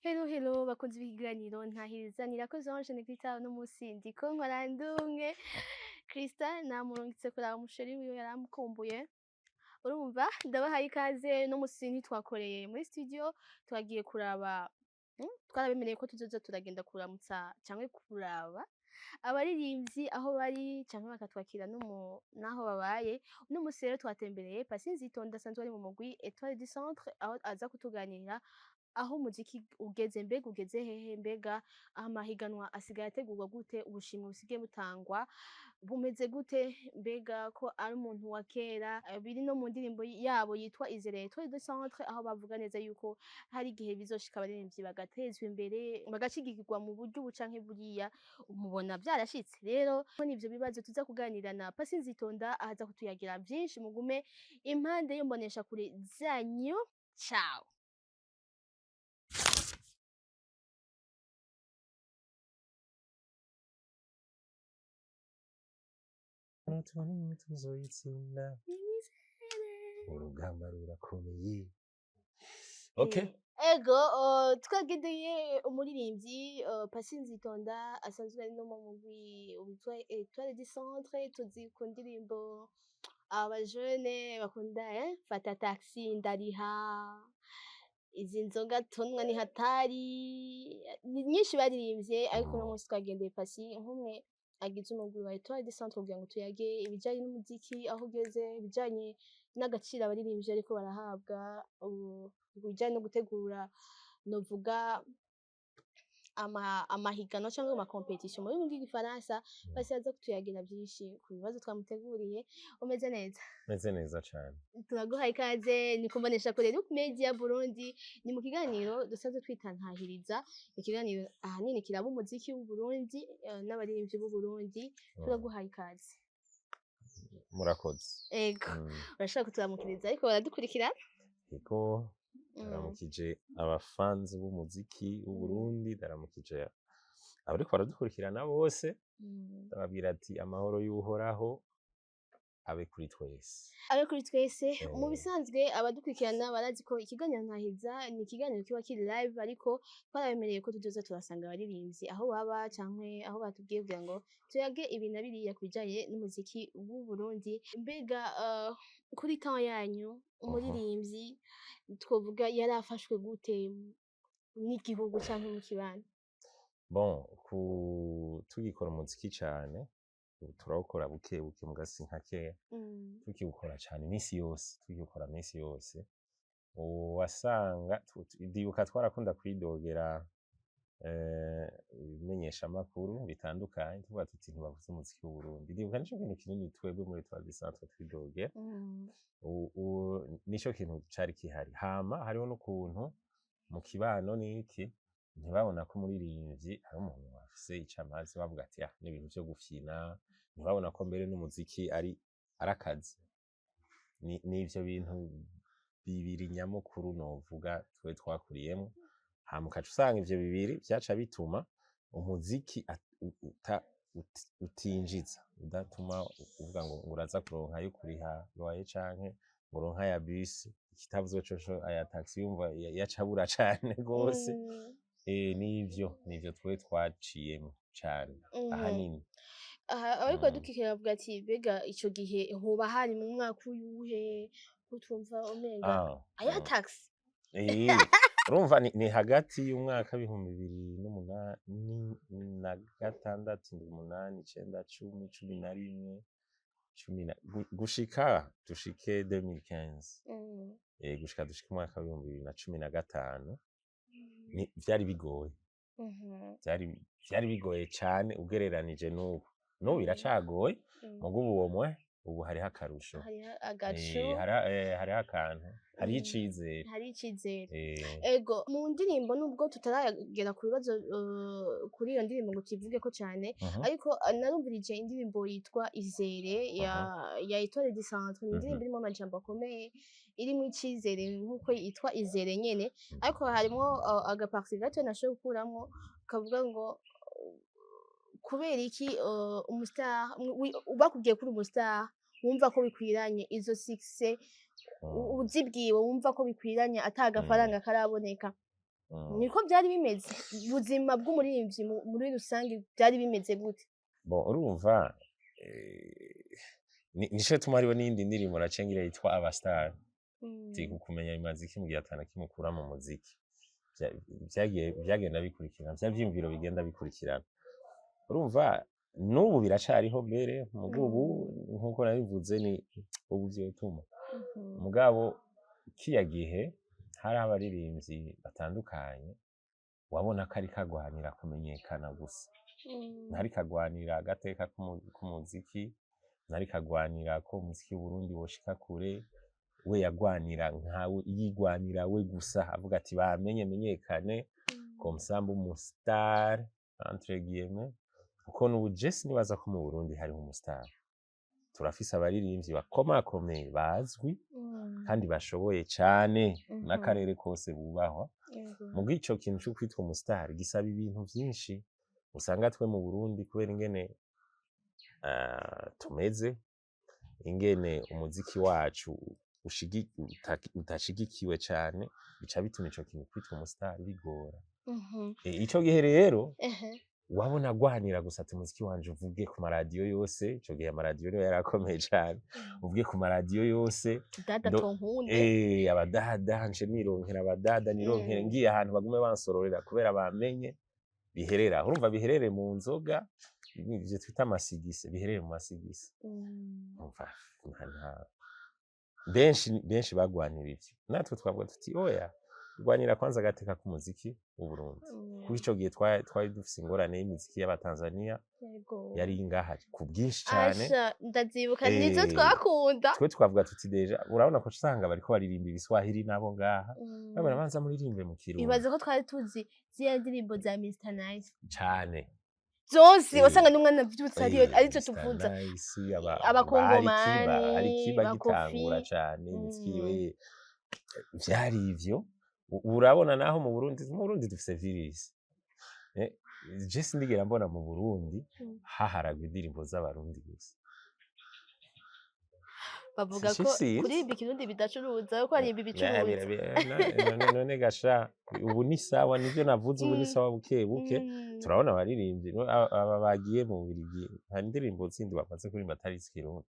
Hello hello, bakunzi b'ikiganiro Ntahiriza, nirakoze Ange Negrita. Uno munsi ndiko nkora ndumwe. Christin namurungitse kuraba umu chéri wiwe, yaramukumbuye. Urumva, ndabahaye ikaze. No musi ntitwakoreye muri studio, twagiye kuraba, twarabemereye ko tuzoza turagenda kuramutsa canke kuraba abaririmbyi aho bari canke bakatwakira no mu naho babaye. Uno musi rero twatembereye Pasi Nzitonda, asanzwe ari mu mugwi Etoile du Centre, aho aza kutuganirira aho umuziki ugeze. Mbega ugeze hehe? Mbega amahiganwa asigaye ategurwa gute? Ubushimwe busigaye butangwa bumeze gute? Mbega ko ari umuntu wa kera, biri no mu ndirimbo yabo yitwa Izere Etoile du Centre, aho bavuga neza yuko hari igihe bizoshika abaririmbyi bagatezwa imbere, bagashigikirwa mu buryo ubu canke buriya. Mubona vyarashitse? Rero nivyo bibazo tuza kuganira na Pasi Nzitonda, ahaza kutuyagira vyinshi. Mugume impande y'imbonesha kure zanyu. Ciao. Tuzoyitsinda, urugamba rurakomeye. Okay. Ego, twagendeye umuririmbyi Pasi Nzitonda, asanzwe ari no mu mugwi witwa Etoile du Centre. Tuzi ku ndirimbo abajene bakunda, "Fata taxi ndariha", "Izi nzoga tunywa ni hatari", ni nyinshi baririmbye. Ariko uno munsi twagendeye Pasi nk'umwe agize umugwi wa Etoile du Centre kugira ngo tuyage ibijanye n'umuziki aho ugeze, ibijanye n'agaciro abaririmbyi ariko barahabwa, ibijanye no gutegura, novuga amahiganwa cyangwa ama compétition mu rurimi rw'igifaransa. Pasi aza kutuyagira byinshi ku bibazo twamuteguriye. Umeze neza? Meze neza cane. Turaguhaye ikaze. Ni kumbonesha kure Look Media Burundi, ni mu kiganiro dusanzwe twita Ntahiriza, ikiganiro ahanini kiraba umuziki w'u Burundi n'abaririmbyi b'u Burundi. Turaguhaye ikaze. Murakoze. Ego. Urashobora kuturamukiriza ariko baradukurikira? Ego. Ndaramukije abafanzi b'umuziki w'u Burundi, ndaramukije abariko baradukurikirana bose, ndababwira ati amahoro y'Uhoraho abe kuri twese. Abe kuri twese. Mu bisanzwe abadukurikirana barazi ko ikiganiro Ntahiza ni ikiganiro kiba kiri live, ariko twarabemereye ko tuzoza turasanga abaririmbyi aho baba canke aho batubwiye kugira ngo tuyage ibi na biriya ku bijanye n'umuziki w'u Burundi. Mbega kuri temps yanyu, umuririmbyi twovuga yari afashwe gute n'igihugu canke mu kibano? Bon, ku tugikora umuziki cane, ubu turawukora buke buke mugasi nka kera. Tukiwukora cane iminsi yose, tukiwukora iminsi yose, wasanga ndibuka twarakunda kwidogera ibimenyeshamakuru bitandukanye, tuvuga tuti ntibavuze umuziki w'Uburundi. Ndibuka nico kintu kinini twebwe muri Etoile du Centre twidogera. Nico kintu cari gihari. Hama hariho n'ukuntu mu kibano n'iki ntibabona ko umuririmbyi ari umuntu afise ico amaze, bavuga ati ah, n'ibintu vyo gufyina. Ntibabona ko mbere n'umuziki ari akazi. N'ivyo bintu bibiri nyamukuru novuga twe twakuriyemwo. Hama ukaca usanga ivyo bibiri vyaca bituma umuziki utinjiza, udatuma uvuga ngo uraza kuronka ayo kuriha loyer canke ngo uronke aya bisi, ikitavuzwe coco aya taxi, yumva yaca abura cane gose. Nivyo twe twaciyemwo cane ahanini. Aha abariko badukurikira bavuga ati mbega ico gihe hoba hari mu mwaka uyuhe, ko twumva umenga aya taxi? Urumva ni hagati y'umwaka 2006, 7, 8, 9, 10, 11, cumi na gushika dushike 2015. Gushika dushike umwaka w'2015 ni vyari bigoye. Vyari bigoye cane ugereranije n'ubu. N'ubu biracagoye, muga ubu omwe ubu hariho akarusho. Hariho agacu. Hariho akantu, hariho icizere. Hariho icizere. Ego, mu ndirimbo, nubwo tutaragera ku bibazo kuri iyo ndirimbo ngo tuyivugeko cane, ariko narumvirije indirimbo yitwa Izere ya Etoile du Centre. Ni indirimbo irimwo amajambo akomeye, irimwo icizere nkuko yitwa Izere nyene, ariko harimwo aga partie gato nashoboye gukuramwo kavuga ngo kubera iki umu star bakubwiye ko uri umu star, wumva ko bikwiranye izo succès, uzibwiwe wumva ko bikwiranye ata gafaranga karaboneka. Niko byari bimeze? Ubuzima bw'umuririmbyi muri rusange byari bimeze gute? Bon, urumva, nico gituma hariho n'iyindi ndirimbo nacengira yitwa Abastar. Ti kumenya bimaze iki mu gihe atana kimukura mu muziki. Vyagiye vyagenda bikurikirana, vya vyiyumviro bigenda bikurikirana. Urumva, n'ubu biracariho mbere, muga ubu, nkuko nabivuze, ni ubu vyotuma. Mugabo kiya gihe hari abaririmbyi batandukanye wabona ko ariko agwanira kumenyekana gusa, ntariko agwanira agateka k'umuziki, ntariko agwanira ko umuziki w'Uburundi woshika kure. We yagwanira nkawe, yigwanira we gusa, avuga ati bamenye, menyekane, comme ça mbe umustar entre guillemets. Kuko n'ubu je sinibaza ko mu Burundi hariho umustar. Turafise abaririmbyi bakomakomeye bazwi kandi bashoboye cane n'akarere kose bubahwa. Muga ico kintu co kwitwa umustar gisaba ibintu vyinshi usanga twe mu Burundi, kubera ingene tumeze, ingene umuziki wacu utashigikiwe cane, bica bituma ico kintu kwitwa umustar bigora. Ico gihe rero wabona agwanira gusa ati umuziki wanje uvuge ku maradiyo yose. Ico gihe amaradiyo niyo yari akomeye cane, uvuge ku maradiyo yose. Dada tonkunde. Abadada nje nironkera abadada, nironkere, ngiye ahantu bagume bansororera kubera bamenye. Biherera, urumva, biherere mu nzoga, ivyo twita amasigise, biherere mu masigise. Umva, benshi benshi bagwanira ivyo, natwe twavuga tuti oya, rwanira kwanza agateka k'umuziki w'Uburundi, kuko ico gihe twari dufise ingorane y'imiziki y'Abatanzania yari ngaha ku bwinshi cane. Asha, ndavyibuka, nizo twakunda. Twe twavuga tuti déjà urabona ko usanga bariko baririmba ibiswahili nabo ngaha, babona banza muririmbe mu Kirundi. Ibaze ko twari tuzi ziriya ndirimbo za Mr Nice cane. zose. Wasanga n'umwana avyutse ariyo arizo Mr. tuvuza. Nice, Abakongomani, ba Alikiba ba gitangura Kofi. cane imiziki yiwe, vyari ivyo. Urabona naho mu Burundi dufise virus. Je sindigera mbona mu Burundi haharagwa indirimbo z'Abarundi gusa. Bavuga Si ko sinzi. kuririmba Ikirundi bidacuruza, ko aririmba ibicuruza. None gasha ubu ni sawa, nivyo navuze, ubu ni sawa buke buke. Turabona abaririmbyi aba bagiye mu Bubiligi, hari indirimbo zindi bamaze kuririmba atari iz'ikirundi.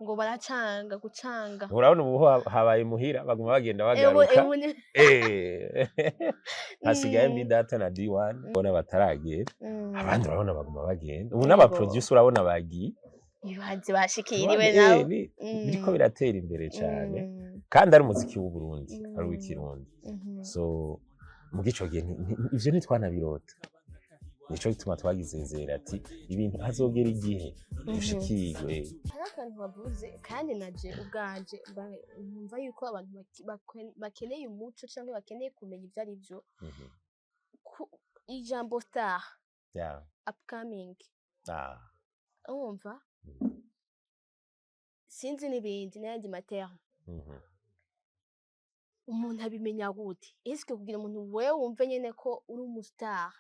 Ngo baracanga gucanga. Urabona ubu habaye muhira, baguma bagenda Ewe, bagaruka. Ewe Hasigaye mbi data na D1 ubona bataragera. Abandi urabona baguma bagenda ubu, n'aba producer urabona bagiye. Ibaze bashikiriwe nabo. Biriko biratera imbere cane kandi ari umuziki w'Uburundi, ari uw'ikirundi. So mu ico gihe ivyo ntitwanabirota. Nico gituma twagizezera ati ibintu hazogera igihe dushikirwe. Hari akantu wavuze, kandi naje ubwanje numva yuko abantu bakeneye umuco cyangwa bakeneye kumenya ibyo ari byo. Ijambo star, upcoming, urumva, sinzi n'ibindi n'ayandi materme, umuntu abimenya gute? Eske kugira umuntu wewe wumve nyene ko uri umustar,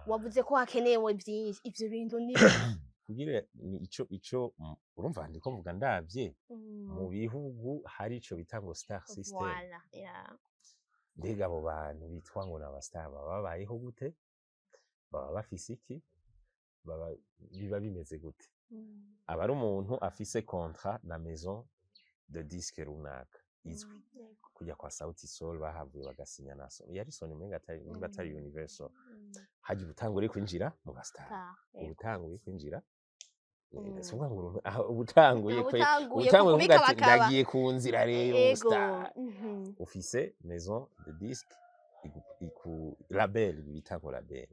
wavuze ko hakenewe vyinshi, ivyo bintu ni Kugira ni ico urumva ndiko mvuga, ndavye mu bihugu hari ico bita ngo star system. Voilà, yeah. Mbega abo bantu bitwa ngo ni abastar baba babayeho gute? Baba bafise iki? Baba biba bimeze gute? Aba ari umuntu afise contrat na maison de disque runaka izwi, kujya kwa Sauti Sol bahavuye bagasinya na Sony, yari Sony umenga atari, nimba atari Universal. Hajya ubutanguye kwinjira mu bastar, Star, yego. ubutanguye kwinjira, si ukuvuga ngo aho ubutanguye Aho kwe utanguye ubutanguye kuvuga ati kukubikabakaba. ndagiye ku nzira rero star. Ufise maison de disque iku label, bita ngo label,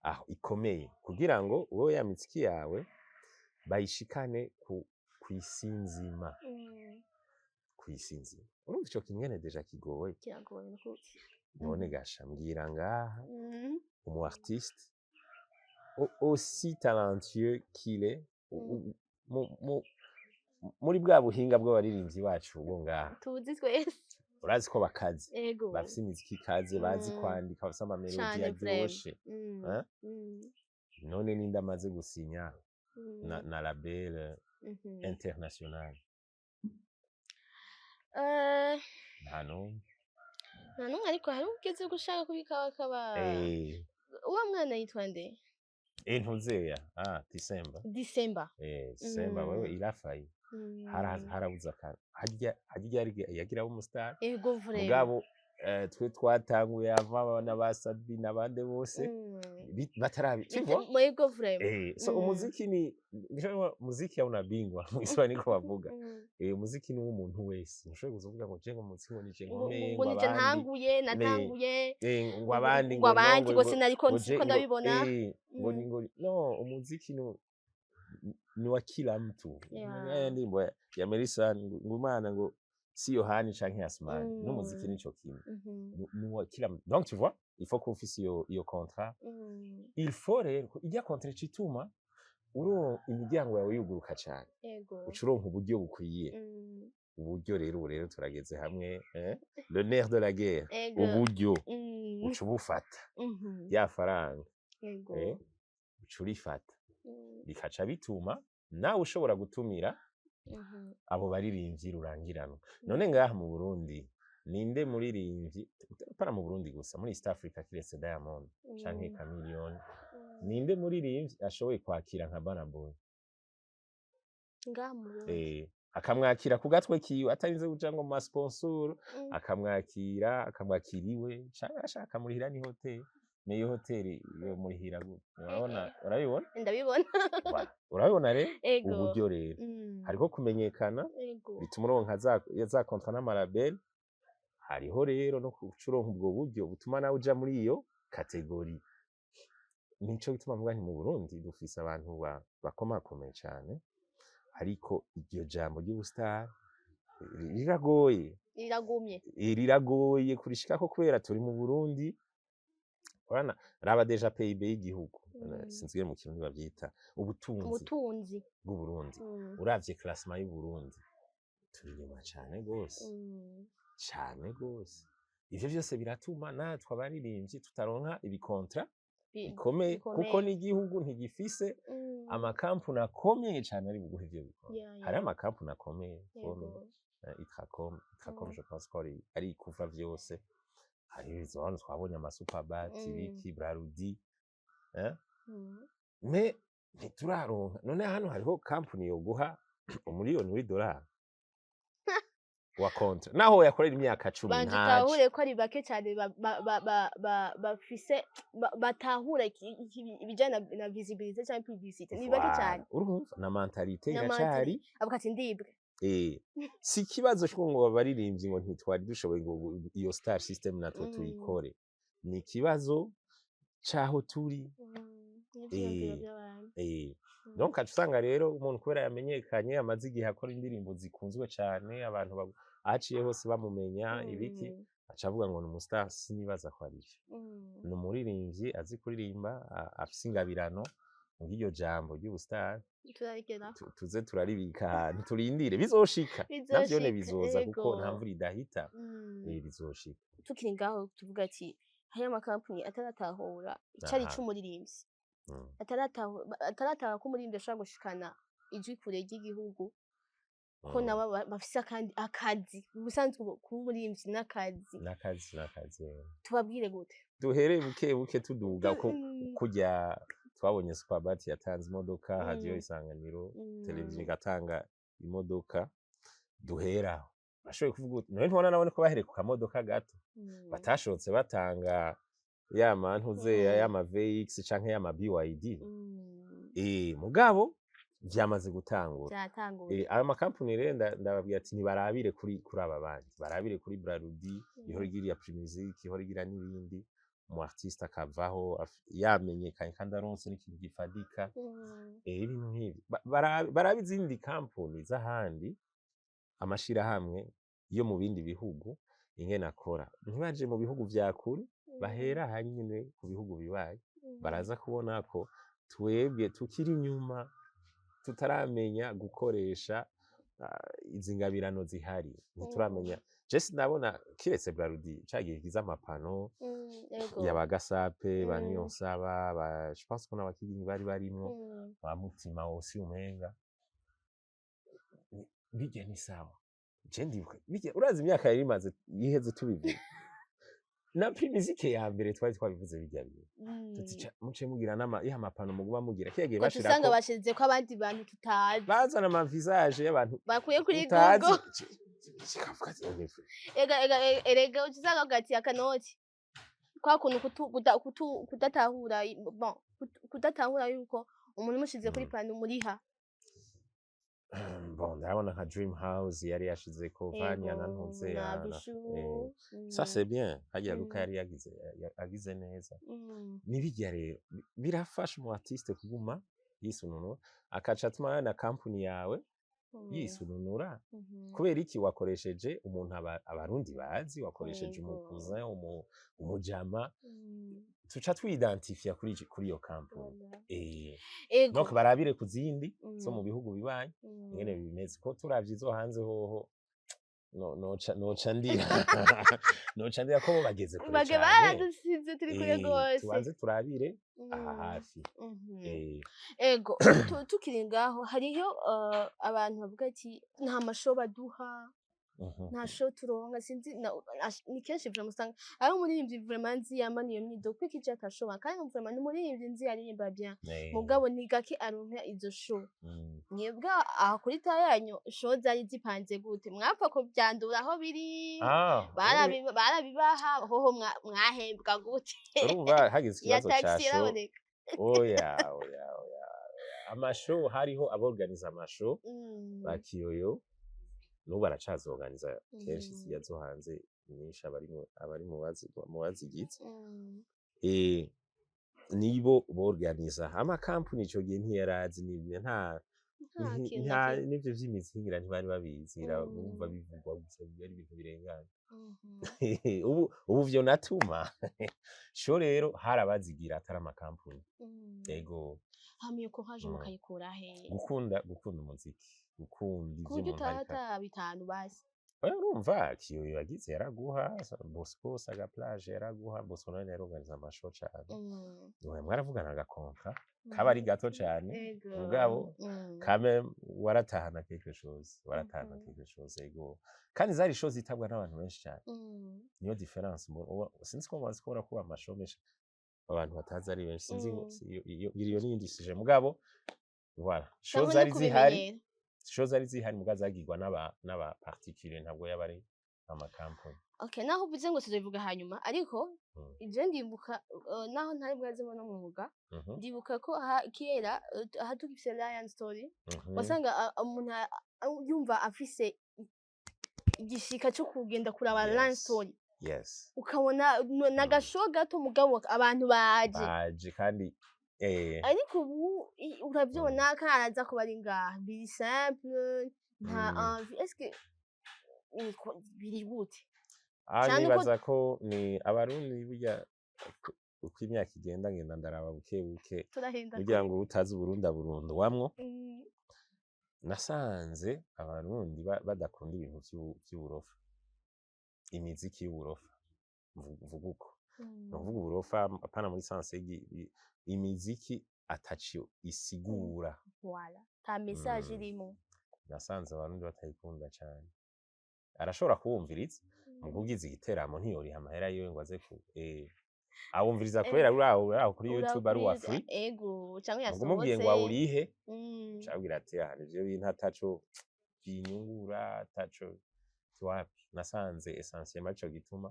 aho ikomeye, kugira ngo wowe ya miziki yawe bayishikane ku kw'isi nzima, kw'isi nzima. Urumva ico kintu déjà kigoye. Kiragoye nukuri. None gasha mbwira ngaha, umu artiste aussi talentueux qu'il est, muri bwa buhinga bw'abaririmbyi bacu bo ngaha, tuzi twese, urazi ko bakaze, bafise imiziki ikaze, bazi kwandika, bafise amamelodi Cane vraiment. aryoshe. Hein? None ninde amaze gusinya na label international? Nta n'umwe. Nta n'umwe, ariko hari ugeze gushaka kubikabakaba. Uwo mwana yitwa nde? Ntuzeya, ah, December. December. December. Wewe irafaye. Harabuze akantu harya harya yagira umustar. Ego, vraiment. Mugabo twe twatanguye ava n'aba Sabi n'abandi bose batarabi, tu vois? Ego, vraiment. So umuziki ni nico, muziki hauna bingwa, mu Giswahili niko bavuga. Umuziki ni uw'umuntu wese. Ntushobora kuza uvuga ngo je ngo umuziki ngo nije ngo nkomeye, ngo ngo nije abandi ntanguye, natanguye, ngo abandi ngo abandi ngo ngo sinariko ngo siko ndabibona. Ngo ni ngo no, umuziki ni wa kila mtu. Ya ndirimbo ya Melissa ngo Imana ngo si Yohani canke Asmani, n'umuziki nico kimwe. Ni wa kila mtu. Donc tu vois, il faut ko ufise iyo contrat. Il faut rero ko ijya contrat icituma uro imiryango yawe yuguruka cane, uca uronka uburyo bukwiye. Uburyo rero, ubu rero turageze hamwe, le nerf de la guerre. Uburyo uca ubufata, ya faranga, uca urifata, bikaca bituma nawe ushobora gutumira abo baririmbyi rurangiranwa. None ngaha mu Burundi ninde muririmbyi, para mu Burundi gusa, muri East Africa, kiretse Diamond canke Chameleone, ninde muririmbyi ashoboye kwakira nka Burna Boy? Ngaha mu Burundi? Akamwakira ku gatwe kiwe, atarinze kuja ngo mu ma sponsor, akamwakira iwe, canke ashaka akamurihira ni hoteli. Niyo hoteli yo murihira gute? Urabona, urabibona? Ndabibona. Voilà. Urabibona rero uburyo rero hariho kumenyekana, bituma uronka za contrat n'ama label. Hariho rero no kuca uronka ubwo buryo butuma nawe uja muri iyo catégorie. Nico gituma mvuga nti mu Burundi dufise abantu bakomakomeye cane, ariko iryo jambo ry'ubustar riragoye. Riragumye. Riragoye kurishikako kubera turi mu Burundi. Urabona, raba déjà PIB y'igihugu. Sinzi ingene mu Kirundi bavyita, ubutunzi ubutunzi bw'Uburundi. Uravye classement y'Uburundi, turi inyuma cane gose, cane gose. Ivyo vyose biratuma natwe abaririmbyi tutaronka ibi contrat bikomeye, kuko n'igihugu ntigifise amakampuni akomeye cane ari buguhe ivyo bikorwa. Hariho amakampuni akomeye comme Itracom, je pense ko ari ikuva vyose. Hariho izo hano twabonye, ama Superbat, ibiki, Brarudi, eh? Mais ntituraronka. None hano hariho kampuni yoguha umuriyoni w'idolari wa contrat, naho yakorera imyaka 10, Banje ntaco. utahure ko ari bake cyane bafise batahura ibijyanye na visibilité cyangwa publicité, ni bake cyane. Voilà. Urumva na mentalité Na iracari avuga ati ndibwe. Si ikibazo cyo ngo abaririmbyi ngo ntitwari dushoboye ngo iyo star system natwe tuyikore, ni ikibazo c'aho turi. N'ivyiyumviro by'abantu. Donc aca usanga rero umuntu kubera yamenyekanye, amaze igihe akora indirimbo zikunzwe cane, abantu ahaciye hose bamumenya, ibiki, aca avuga ngo ni umustar. Sinibaza ko ari vyo. Ni umuririmbyi azi kuririmba, afise ingabirano. Nk'iryo jambo ry'ubustar Turabigeraho. tuze turaribika ahantu, turindire bizoshika navyone. Bizoshika. Bizoza kuko nta mvura idahita. Bizoshika. Tukiri ngaho, tuvuga ati hariyo amakampani ataratahura icari c'umuririmbyi, ataratahura ko umuririmbyi ashobora gushikana ijwi kure ry'igihugu, ko nabo bafise akandi akazi. Ubusanzwe kuba umuririmbyi n'akazi. N'akazi, n'akazi. Tubabwire gute? Duhere buke buke tuduga ko kurya twabonye Superbat yatanze imodoka, Radio Isanganiro televiziyo igatanga imodoka, duheraho. Bashoboye kuvuga uti none ntubona nabone ko bahereye ku kamodoka gato, batashotse batanga ya mantuze ya ma VX canke ya ma BYD. Mugabo vyamaze gutangura. Vyatanguye. Ayo makampuni rero ndababwira ati ntibarabire kuri aba bandi, barabire kuri Brarudi ihora igira iya Primusic, ihora igira n'ibindi, umu artiste akavaho yamenyekanye kandi aronse n'ikintu gifadika. Ibintu nk'ibi. Barabe izindi kampuni z'ahandi, amashirahamwe yo mu bindi bihugu ingene akora. Ntibaje mu bihugu vya kure, bahera hanyene ku bihugu bibaye, baraza kubona ko twebwe tukiri inyuma, tutaramenya gukoresha izi ngabirano zihari. Ntituramenya. Je sinabona kiretse Brarudi ca gihe igize amapano ya ba Gasape, ba Niyonsaba, ba, je pense ko n'abakigingi bari barimwo, ba Mutima wose umenga bijya ni sawa. Je ndibuka bijya, urazi imyaka yari imaze iheze tubivuga. Na Primusic ya mbere twari twabivuze bijya bintu, tuti: "Muce mugira nama ya mapano, muguma mugira kiya gihe Ko usanga bashirako bashizeko abandi bantu tutazi, bazana ama visage y'abantu bakuye kuri utazi." Google. Kikavuga ati: Ega ega erega uca usanga bavuga ati akanoti kwa kuntu kudatahura, bon, kudatahura yuko umuntu umushize kuri pano muriha. Bon, ndabona nka Dream House yari yashizeko Vanya na Ntuze na ya Bishu. Ça c'est bien, harya Luka yari yagize agize neza. Nibijya rero birafasha umu artiste kuguma yisununura, akaca atuma na company yawe yisununura. Kubera iki? Wakoresheje umuntu abarundi bazi, wakoresheje umucousin, umujama, tuca twidentifia kuri iyo company. Voilà. Donc barabire ku zindi zo mu bihugu bibanyi ingene bimeze, ko turavye izo hanze hoho no noca ndira, noca ndira ko bo bageze kure Bage cane. Baradusize, turi kure gose. Tubanze turabire aha hafi. Ego, tukiri ngaho, hariho abantu bavuga ati nta mashow baduha, nta show turonka. Sinzi ni kenshi vraiment usanga ari umuririmbyi vraiment nzi yamana iyo myidogo kuko ije atashobora, kandi vraiment ni umuririmbyi nzi yaririmba bien, mugabo ni gake aronka izo show. Mwebwe aho kuri ta yanyu, show zari zipanze gute? Mwapfa kuvyandura aho biri? Ah, Barabibaha hoho? Mwahembwa gute? Urumva hagize Ya ikibazo ca taxi show. iraboneka? Oya, oya, oya, amashow, hariho aborganiza amashow ba Kiyoyo, n'ubu baracazoganiza kenshi. Zijya zo hanze nyinshi abari mu bazigize, nibo borganiza. Amakampuni ico gihe ntiyarazi nta Nta kintu na nta kimwe. n'ivyo vy'imiziki ngira ntibari babizi, bumva bivugwa gusa, ari ibintu birengana. Ubu vyo natuma show rero hari abazigira atari amakampuni. Ego. Hama iyo courage mukayikura he? Gukunda umuziki, gukunda Ku ivyo buryo umuntu utaha ariko ata bitanu basi? Oya, urumva Kiyoyo yagize yaraguha, Bosco Saga Plage yaraguha, Bosco nawe yaroganiza amashow cane. Oya, mwaravugana agakontra kaba ari gato cane, mugabo quand même waratahana quelque chose, waratahana quelque chose. Ego, kandi zari show zitabwa n'abantu benshi cane. Niyo différence sinzi ko mumaze kubona ko amashow menshi abantu batazi ari benshi, sinzi ngo iyo n'iyindi sujet, mugabo voilà, show Canke no zari zihari. kubimenyera. Show zari zihari, mugabo zagirwa n'aba particulier, ntabwo yaba ari amakampani. Okay, naho uvuze ngo tuzobivuga hanyuma, ariko ije ndibuka, naho ntari bwazemo no mwuga, ndibuka ko kera, aha tugifise Lion Story, wasanga umuntu yumva afise igishika co kugenda kuraba Lion Story, ukabona n'agashow gato, mugabo abantu baje. Baje kandi. Ariko ubu uravyibona ko araza kuba ari ngaha biri simple, nta envie. Est-ce que niko biri gute? Ah, Cane uko nibaza ko ni abarundi burya uko imyaka igenda, ngenda ndaraba buke buke Turahenda. kugira ngo utazi Uburundi aburundwamwo. Nasanze abarundi badakunda ibintu vy'uburofa, imiziki y'uburofa, mvuga uko, ni ukuvuga uburofa apana muri sens imiziki ataco isigura. Voilà, ta message irimo. Nasanze abarundi batayikunda cane. Arashobora kuwumviriza muga ugize igiteramo ntiyoriha amahera yiwe ngo aze ku awumviriza, kubera uraho kuri YouTube ari uwa free. Ego, canke muga umubwiye ngo yasohotse. Awurihe, cabwira ati: "Ah, ivyo bintu ataco binyungura, ataco wapi." Nasanze essentiellement arico gituma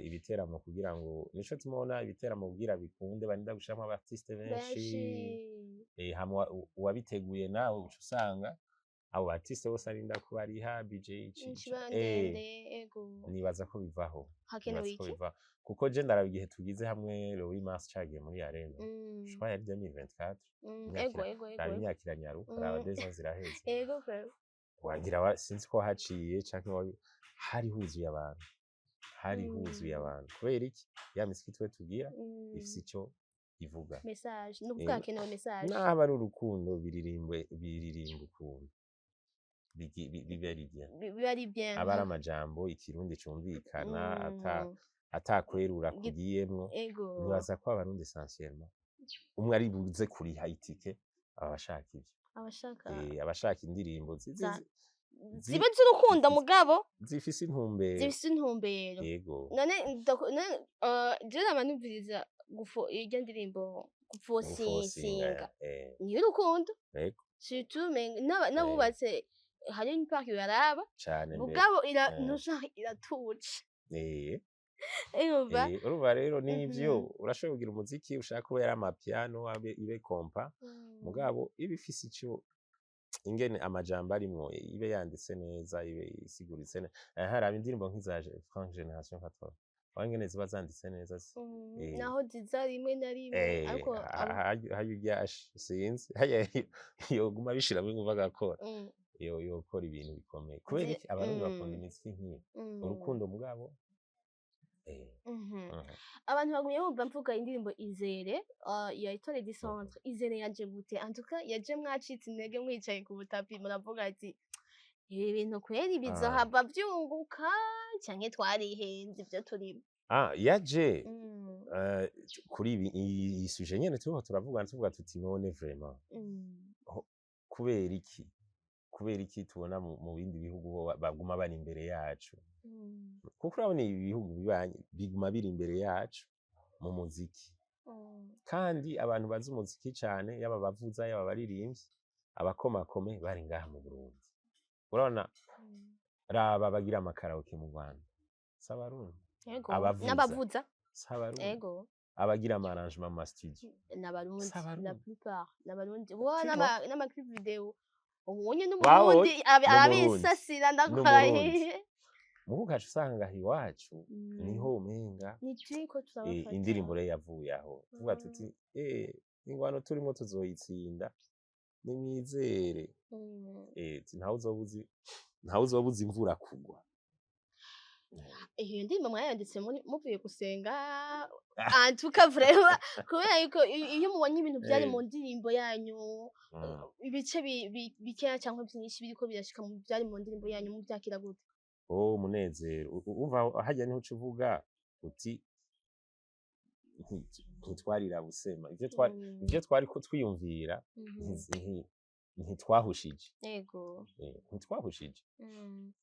ibiteramo, kugira ngo nico tumubona ibiteramo kugira bikunde, barinda gushiramwo aba artiste benshi. Benshi. Hama uwabiteguye nawe uca usanga abo ba artiste bose arinda kubariha budget Ikiba ndende, ego. Nibaza ko bivaho. Hakenewe Nibaza ko iki? bivaho, kuko je ndaraba igihe tugize hamwe Louis Mars cagiye muri arena, je crois yari 2024. Imyaka Ego, ego, ego. Raba imyaka iranyaruka, raba 2 ans ziraheze. Ego frère. Wagira sinzi ko haciye canke hari huzuye abantu, hari huzuye abantu. Kubera iki? Ya miziki twe tugira ifise ico ivuga. Message, ni ukuvuga hakenewe message. Naho ari urukundo, biririmbe, biririmba ukuntu bibe ari bien. Biba ari bien. Aba ari amajambo ikirundi cumvikana, ata atakwerura kugiyemwo. Nibaza ko abarundi essentiellement umwe ari buze kuriha itike aba ashaka ivyo. Abashaka Abashaka indirimbo za Zibe z'urukundo, mugabo zifise intumbero. Zifise intumbero. Yego. None none je nama numviriza gufo irya ndirimbo gufosinga. Gufosinga niyo urukundo. Yego. Surtout n'abubatse hari une part baraba Cane mbere. Mugabo ira ntushaka iratuje. Urumva. Urumva rero nivyo, urashobora kugira umuziki ushaka kuba yari amapiano, abe ibe kompa, mugabo iba ifise ico ingene amajambo arimwo, ibe yanditse neza, ibe isiguritse neza. Haraba indirimbo nk'iza Frank Generation 80 aho ingene ziba zanditse neza Naho ziza rimwe na rimwe, ariko harya uryashe sinzi harya yoguma abishiramwo inguvu agakora, yokora ibintu bikomeye. Kubera iki Abarundi bakunda imiziki nk'iyo urukundo, mugabo Abantu bagumye bumva mvuga indirimbo Izere ya Etoile du Centre. Izere yaje gute? En tout cas yaje mwacitse intege, mwicaye ku butapi, muravuga ati ibi bintu kweri bizohava vyunguka, canke twarihenze ivyo turimo? Ah, yaje kuri ibi, iyi sujet nyene turiko turavuga, tuvuga tuti none vraiment kubera iki tubona mu bindi bihugu bo baguma bari imbere yacu? Kuko urabona ibi bihugu bibanyi biguma biri imbere yacu mu muziki, kandi abantu bazi umuziki cane, yaba abavuza, yaba abaririmbyi, abakomakome bari ngaha mu Burundi. Urabona, raba bagira amakaraoke mu Rwanda si Abarundi? Ego. Abavuza. N'abavuza. Si Abarundi? Ego. Abagira ama arrangement mu ma studio N'Abarundi. si Abarundi? La plupart n'Abarundi bo. Tu N'ama clip video ubonye Babonye n'Umurundi n'Umurundi. arabisasira N'Umurundi. ndakurahiye. Mugu ugaca usanga aha iwacu niho umenga Ni turiko turabafata. Indirimbo rero yavuye aho tuvuga tuti ingwano turimo tuzoyitsinda, nimwizere. Ntawe uzobuza imvura kugwa. Iyo ndirimbo mwayanditse muvuye gusenga? En tout cas vraiment, kubera yuko iyo mubonye ibintu byari mu ndirimbo yanyu, ibice bikeya cyangwa byinshi biriko birashika mu byari mu ndirimbo yanyu, mubyakira gute? Oh, umunezero. Umva, harya niho uca uvuga uti ntitwarira busema ivyo twari ivyo twari ko twiyumvira, ntitwahushije. Ntitwahushije.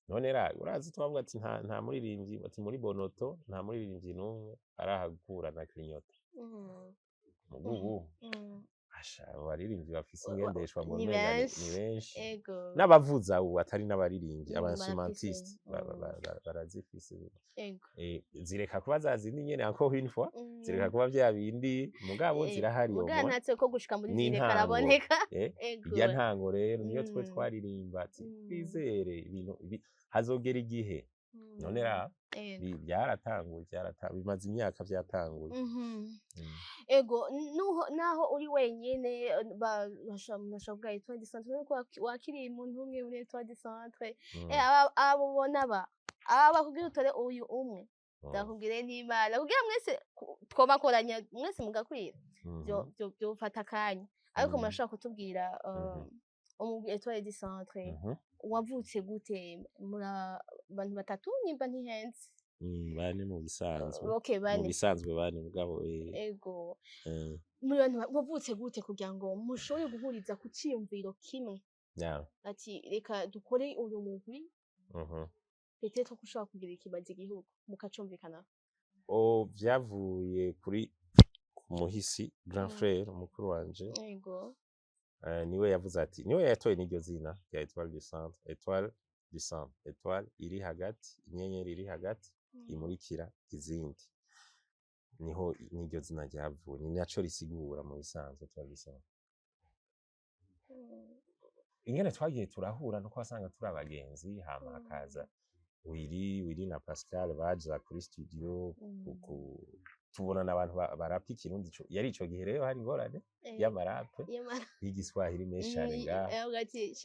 None ra urazi twavuga ati nta muririmbyi, ati muri Bonoto nta muririmbyi n'umwe arahagura na clignota. Mugubu asha abaririmbyi bafise ingendeshwa ngo Ni umenga benshi. Ni benshi. N'abavuza ubu atari n'abaririmbyi, aba barafise. instrumentiste barazifise. Zireka kuba za zindi nyene, encore une fois, zireka kuba vya bindi, mugabo zirahari. Mugabo au moins. Ntatse ko gushika muri Ni zine intango. karaboneka. Irya ntango rero niyo twe twaririmba ati twizere ibintu hazogera igihe. None ra byaratanguye, bimaze imyaka byatanguye. Ego, nuho naho uri wenyene, bashobora kuvuga Etoile du Centre nuko wakiriye umuntu umwe muri Etoile du Centre. Abo ubona ba aba kugira utore uyu umwe, ndakubwire n'Imana kugira mwese twobakoranya mwese mugakwira, byofata akanya, ariko murashobora kutubwira umugwi Etoile du Centre wavutse gute? Muri abantu batatu nimba ntihenze? Bane mu bisanzwe. Okay, Mu bane. bisanzwe bane, mugabo Ego, muri bantu wavutse gute kugira ngo mushobore guhuriza ku ciyumviro kimwe, ati reka dukore uyu mugwi, peut-être ko ushobora kugira ikimaze igihugu, mukacumvikana? O, vyavuye kuri ku muhisi grand frère, mukuru wanje. Niwe yavuze ati, niwe yatoye n'iryo zina rya Etoile du Centre. Etoile du Centre, étoile iri hagati, inyenyeri iri hagati imurikira izindi. Niho n'iryo zina ryavuye, ni naco risigura mu bisanzwe Etoile du Centre. Ingene twagiye turahura nuko wasanga turi abagenzi, hama hakaza Willy na Pascal baza kuri studio, tubonana abantu barapa ikirundi. Yari ico gihe rero hari ingorane y'amarape y'igiswahili menshi cane ngaha,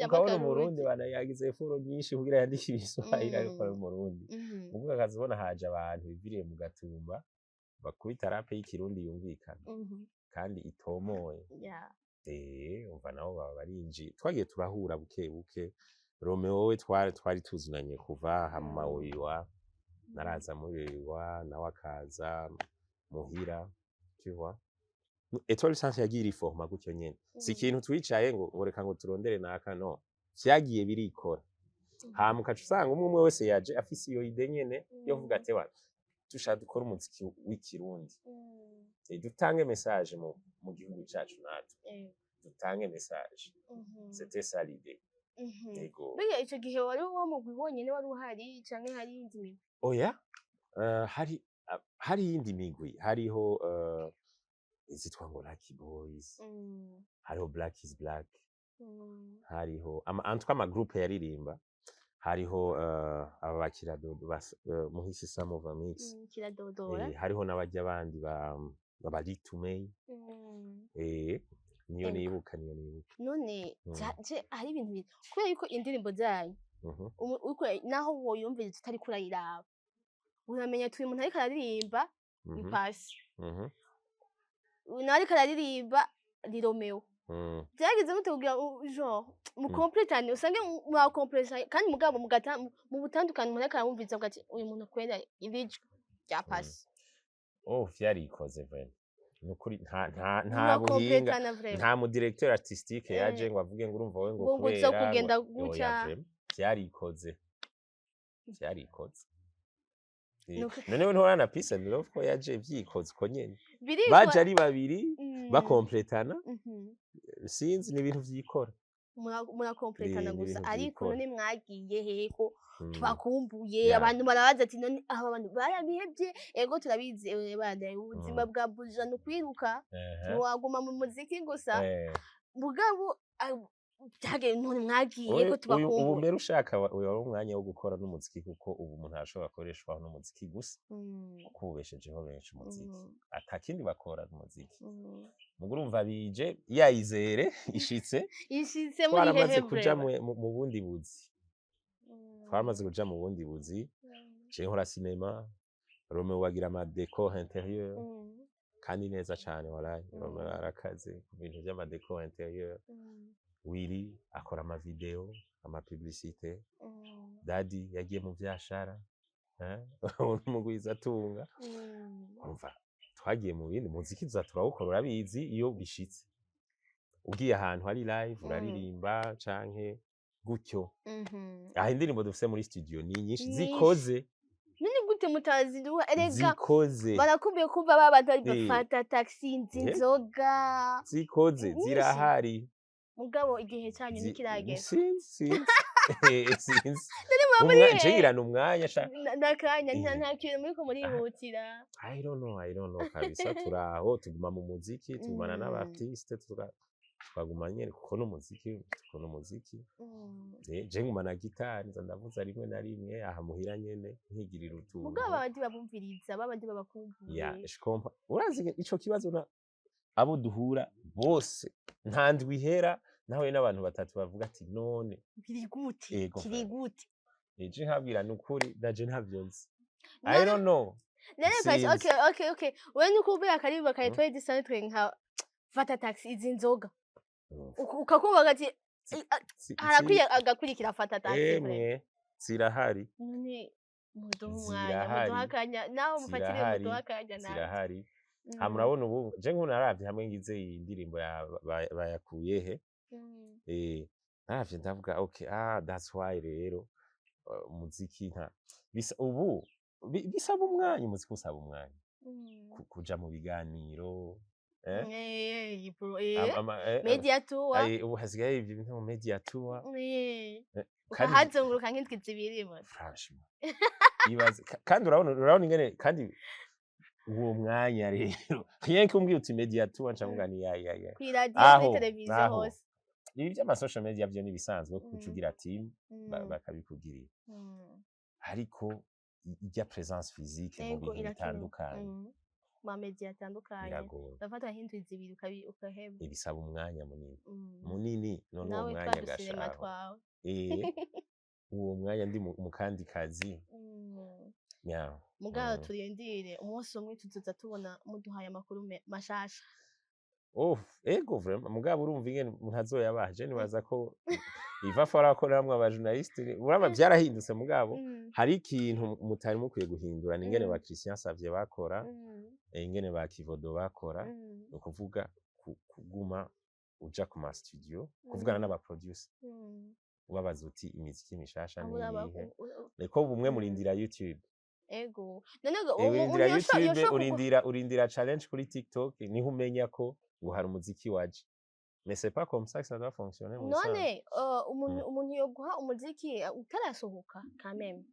ukabona Umurundi banayagize effort nyinshi kugira yandike ibiswahili, ariko ari Umurundi. Muvuga akazibona haje abantu biviriye mu Gatumba bakubita rap y'ikirundi yumvikana kandi itomoye. Umva, nabo baba barinjiye, twagiye turahura buke buke. Romeo we twari tuzinanye kuva hama Wiwa naraza muri Wiwa, nawe akaza muhira, tu vois. Etoile Centre yagiye iriforma gutyo nyene, si ikintu twicaye ngo reka ngo turondere naka, no vyagiye birikora. Hama ukaca usanga umwe umwe wese yaje afise iyo idée nyene yo kuvuga ati: "Wana, dushaka dukora umuziki w'ikirundi, dutange message mu gihugu cacu, natwe dutange message." C'était ça l'idée. Yego. Mbega ico gihe wari uwo mugwi wonyene wari uhari, canke hari iyindi migwi? Oya, hari iyindi migwi, hariho izitwa ngo Lucky Boys, hariho Black is Black, hariho en tout cas ama groupe yaririmba, hariho aba bakiradodo Muhisi Samova Mix. Kiradodora. Hariho n'abajya bandi ba baba Litumei. Niyo nibuka, niyo nibuka. None je hari ibintu kubera yuko indirimbo zanyu naho woyumviriza utariko urayiraba, uramenya ati uyu muntu ariko araririmba ni Pasi, uyu nawe ariko araririmba ni Romeo. Vyagize gute kugira genre mukompletane, usange mwakompleta, kandi mugabo mu butandukane umuntu ariko aramwumviriza avuga ati: "Uyu muntu kwera iri jwi rya Pasi"? Oh, vyarikoze vraiment, nukuri nta buhinga. Murakompletana vraiment. Nta mu directeur artistique yaje ngo avuge ngo urumva wowe ngo ngo uza kubera kugenda oya, gutya. Vraiment, vyarikoze, vyarikoze. None ntuhora na Peace and Love ko yaje vyikoze uko nyene? Birikora. Baje ari babiri, bakompletana. Sinzi, ni ibintu vyikora. Murakompletana Ni gusa ibintu ariko vyikora. none mwagiye heko tubakumbuye? Abantu barabaza ati: "None aba bantu barabihevye?" Ego, turabizi, bana, ubuzima bwa buja ni ukwiruka, ntiwaguma mu muziki gusa. Mugabo byagenze, none mwagiye ko Uyu ubu tubakumbuye? Mbere ushaka uyu wari umwanya wo gukora n'umuziki, kuko ubu umuntu arashobora gukoreshwaho n'umuziki gusa, kuko ubeshejeho benshi umuziki, atakindi bakora n'umuziki. Mugo urumva bije yayizere ishitse. Ishitse muri Twaramaze hehe? kuja Vraiment? mu bundi buzi, twaramaze kuja mu bundi buzi. Je nkora cinéma, Romeo wagira ama décor intérieur, kandi neza cane, walahi. Romeo arakaze ku bintu vy'ama décor intérieur. Willy akora ama vidéo, ama publicité. Dadi yagiye mu vyashara, umugwizatunga. Urumva twagiye mu bindi, muziki tuza turawukora, urabizi, iyo bishitse ugiye ahantu hari live uraririmba canke gutyo. Aha indirimbo dufise muri studio ni nyinshi. Nyinshi. Zikoze. None gute mutaziduha erega? Zikoze. Barakumbuye kumva ba bantu bari bafata taxi nzi inzoga. Zikoze. Nyinshi. Zirahari. Mugabo igihe cyanyu ntikiragera. Sinzi, sinzi, sinzi. Muba muri hehe? Nshingirana umwanya sha. Nakanya nta kintu muriko murihutira. I don't know, I don't know kabisa. Turaho tuguma mu muziki, tugumana n'aba artiste, tukaguma nyene kuko n'umuziki, tukunda umuziki. Je ngumana gitari, nza ndavuza rimwe na rimwe aha muhira nyene, nkigirira utuntu. Mugabo babandi babumviriza, babandi babakumbuye. Ya, je comprends. Urazi ico kibazo na abo duhura bose, nta ndwi ihera nahuye n'abantu batatu bavuga ati: "None Biri gute? Ego, Kiri gute?" Eje nkabwira ni ukuri naje ntavyo nzi, I don't know. None Pasi, Sinzi. okay, wewe nuko uvuye akaririmbo ka Etoile du Centre nka fata taxi izi nzoga, ukakumva gati harakwiye agakurikira fata taxi vraiment. Emwe, zirahari. None muduhe umwanya, Zirahari. muduhe akanya nawe mufatire, Zirahari. muduhe akanya nawe. Zirahari. Hama urabona ubu je nk'ubu naravye hamwe ngize iyi ndirimbo ya bayakuye he, naravye ndavuga: "Okay, ah, that's why." Rero umuziki nta bisa ubu bisaba umwanya, umuziki usaba umwanya, kuja mu biganiro, eh? Bro, Media tour. Ubu hasigaye ivyo bintu mu media tour. Kandi Ukahazunguruka nk'indwi 2 bro. Franchement, ibaze kandi urabona ingene, kandi uwo mwanya rero, rien que umbwiye uti media tour, nca mvuga ni ya ya ya. Kw'iradiyo, kuri Aho televiziyo aho hose. Ibi vy'ama social media vyo nibisanzwe, kuko ugira team bakabikugirira, ariko irya présence physique mu Ego, bintu irakenewe. bitandukanye Ma media atandukanye. biragora. Urafata nk'indwi 2 ukaheba. Ibisaba umwanya munini munini, none uwo Nawe mwanya twa dusinema gashaho twawe. Uwo mwanya ndi mu kandi kazi nya. Mugabo turindire umunsi umwe tuzoza tubona muduhaye amakuru mashasha. Oh, ego vraiment, mugabo urumva ingene ntazoyabaha, je nibaza ko iva fora ko namwe aba journaliste uraba vyarahindutse, mugabo hari ikintu mutari mukwiye guhindura, ni ingene ba Christian Savye bakora, ingene ba Kivodo bakora. Ni ukuvuga kuguma uja ku ma studio kuvugana n'aba producer. Ubabaza uti imiziki mishasha Abo niyihe? Niko bumwe murindira YouTube. Ego, none ngo Urindira umuntu YouTube, yoshobora urindira challenge kuri TikTok, niho umenya ko ngo hari umuziki waje. Mais c'est pas comme ça que ça doit fonctionner mu bisanzwe. None umuntu yoguha umuziki utarasohoka quand même?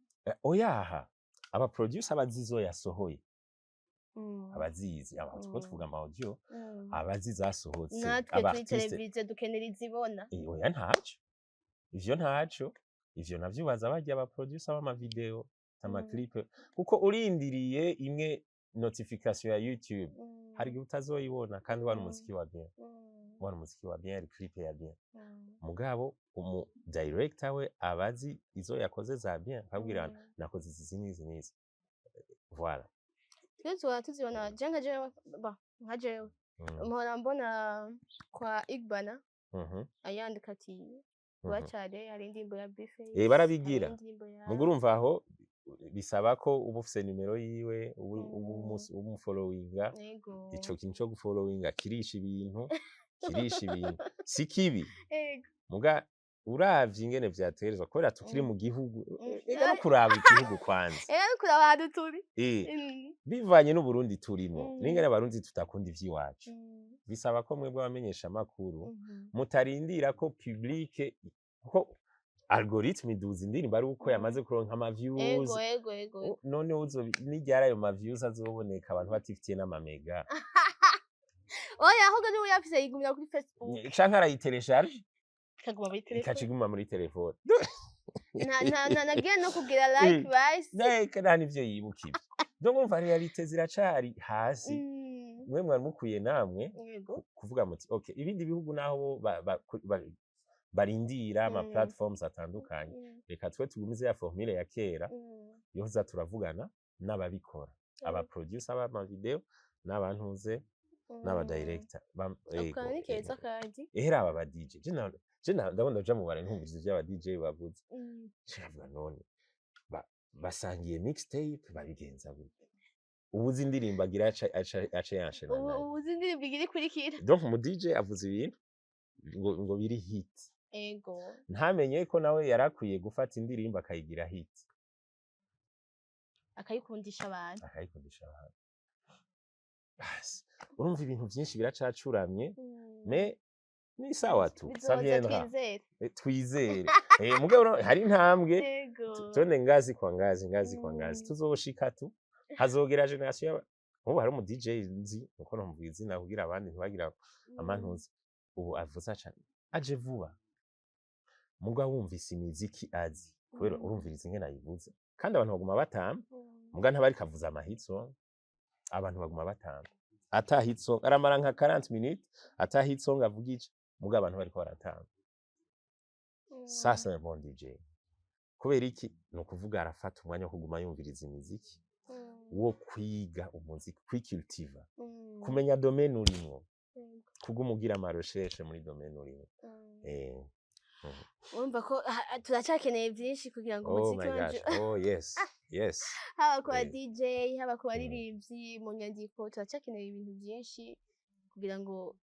Oyaha, aba producer abazi izo yasohoye, abazizi aba turiko tuvuga ama audio, abazi zasohotse. Natwe Aba kuri artiste televiziyo dukenera izibona. Oya, ntaco ivyo, ntaco ivyo navyo baza barya aba producer b'ama video, ama clip, kuko urindiriye imwe notification ya YouTube, hari igihe utazoyibona kandi wari umuziki wa bien, wari umuziki wa bien, ari clip ya bien. Mugabo umu director we abazi izo yakoze za bien, akabwira nakoze izi n'izi n'izi, voilà. Twe tuhora tuzibona, je nka jewe, ba nka jewe mpora mbona kwa Igbana ayandika ati bacare hari indirimbo ya B-Face, Barabigira. hari indirimbo ya Mugo urumva aho bisaba ko uba ufise nimero yiwe, ubu umufollowinga. Ico kintu co gufollowinga kirisha ibintu, kirisha ibintu, si kibi. Muga uravye ingene vyategerezwa, kubera tukiri mu gihugu, ega no kuraba igihugu kwanza. Ega no kuraba ahantu turi. Bivanye n'Uburundi turimwo, n'ingene Abarundi tudakunda ivy'iwacu, bisaba ko mwebwe abamenyesha amakuru mutarindira ko public, kuko algorithme iduza indirimbo ari uko yamaze kuronka ama views. ego ego ego None niryari ayo ma views azoboneka abantu batifitiye n'amamega? Oya, ahubwo niwe uyafise yigumira kuri Facebook. Canke arayitelecharge ikaguma muri telefone. Ikaca iguma muri telefone. Nta nagiye no kugira like basi. Neka nta nivyo yibuka ivyo. Donc urumva réalité ziracari hasi. Mwe mwari mukwiye namwe kuvuga muti okay, ibindi bihugu naho bo barindira ama platforms atandukanye, reka twe tugumize ya formule ya kera yoza turavugana n'ababikora, aba producer b'ama video n'abantuze n'aba director. Ako kantu ni keza kandi. Ehera aba ba DJ, je ndabona uja mu bare ntumviriza ivyo aba DJ bavuze, ndavuga none basangiye mixtape babigenza gute? Ubuze indirimbo agira aca yanshena Ubu nayo. ubu uzi indirimbo igira ikurikira. Donc umu DJ avuze ibintu ngo biri hit, ntamenye ko nawe yarakwiye gufata indirimbo akayigira hit, akayikundisha abantu. Akayikundisha abantu. Basi, urumva ibintu byinshi biracacuramye, mais ni sawa tu, ça Bizoza. viendra. Twizere. Twizere. Mugabo hari intambwe. Tuende ngazi kwa ngazi, ngazi kwa ngazi. Tuzoshika tu, hazogera generation nk'ubu hari umu DJ nzi, uko nomuvuga izina kugira abandi ntibagira amantuzi, ubu avuza cane aje vuba, muga wumvise imiziki azi kubera urumviriza ingene ayivuza kandi abantu baguma batamba. Muga ntabariko avuza ama hit song, abantu baguma batamba ata hit song, aramara nka 40 minutes ata hit song avugije, muga abantu bariko baratamba. Ça c'est un bon DJ. Kubera iki? Ni ukuvuga arafata umwanya wo kuguma yumviriza imiziki, wo kwiga umuziki, kwicultiva, kumenya domaine urimwo, kuguma ugira ama recherche muri domaine urimwo. Urumva ko turacakeneye byinshi kugira ngo Oh umuziki my wacu gosh, oh yes. haba ku ba DJ, haba ku baririmbyi, mu nyandiko, turacakeneye ibintu byinshi kugira ngo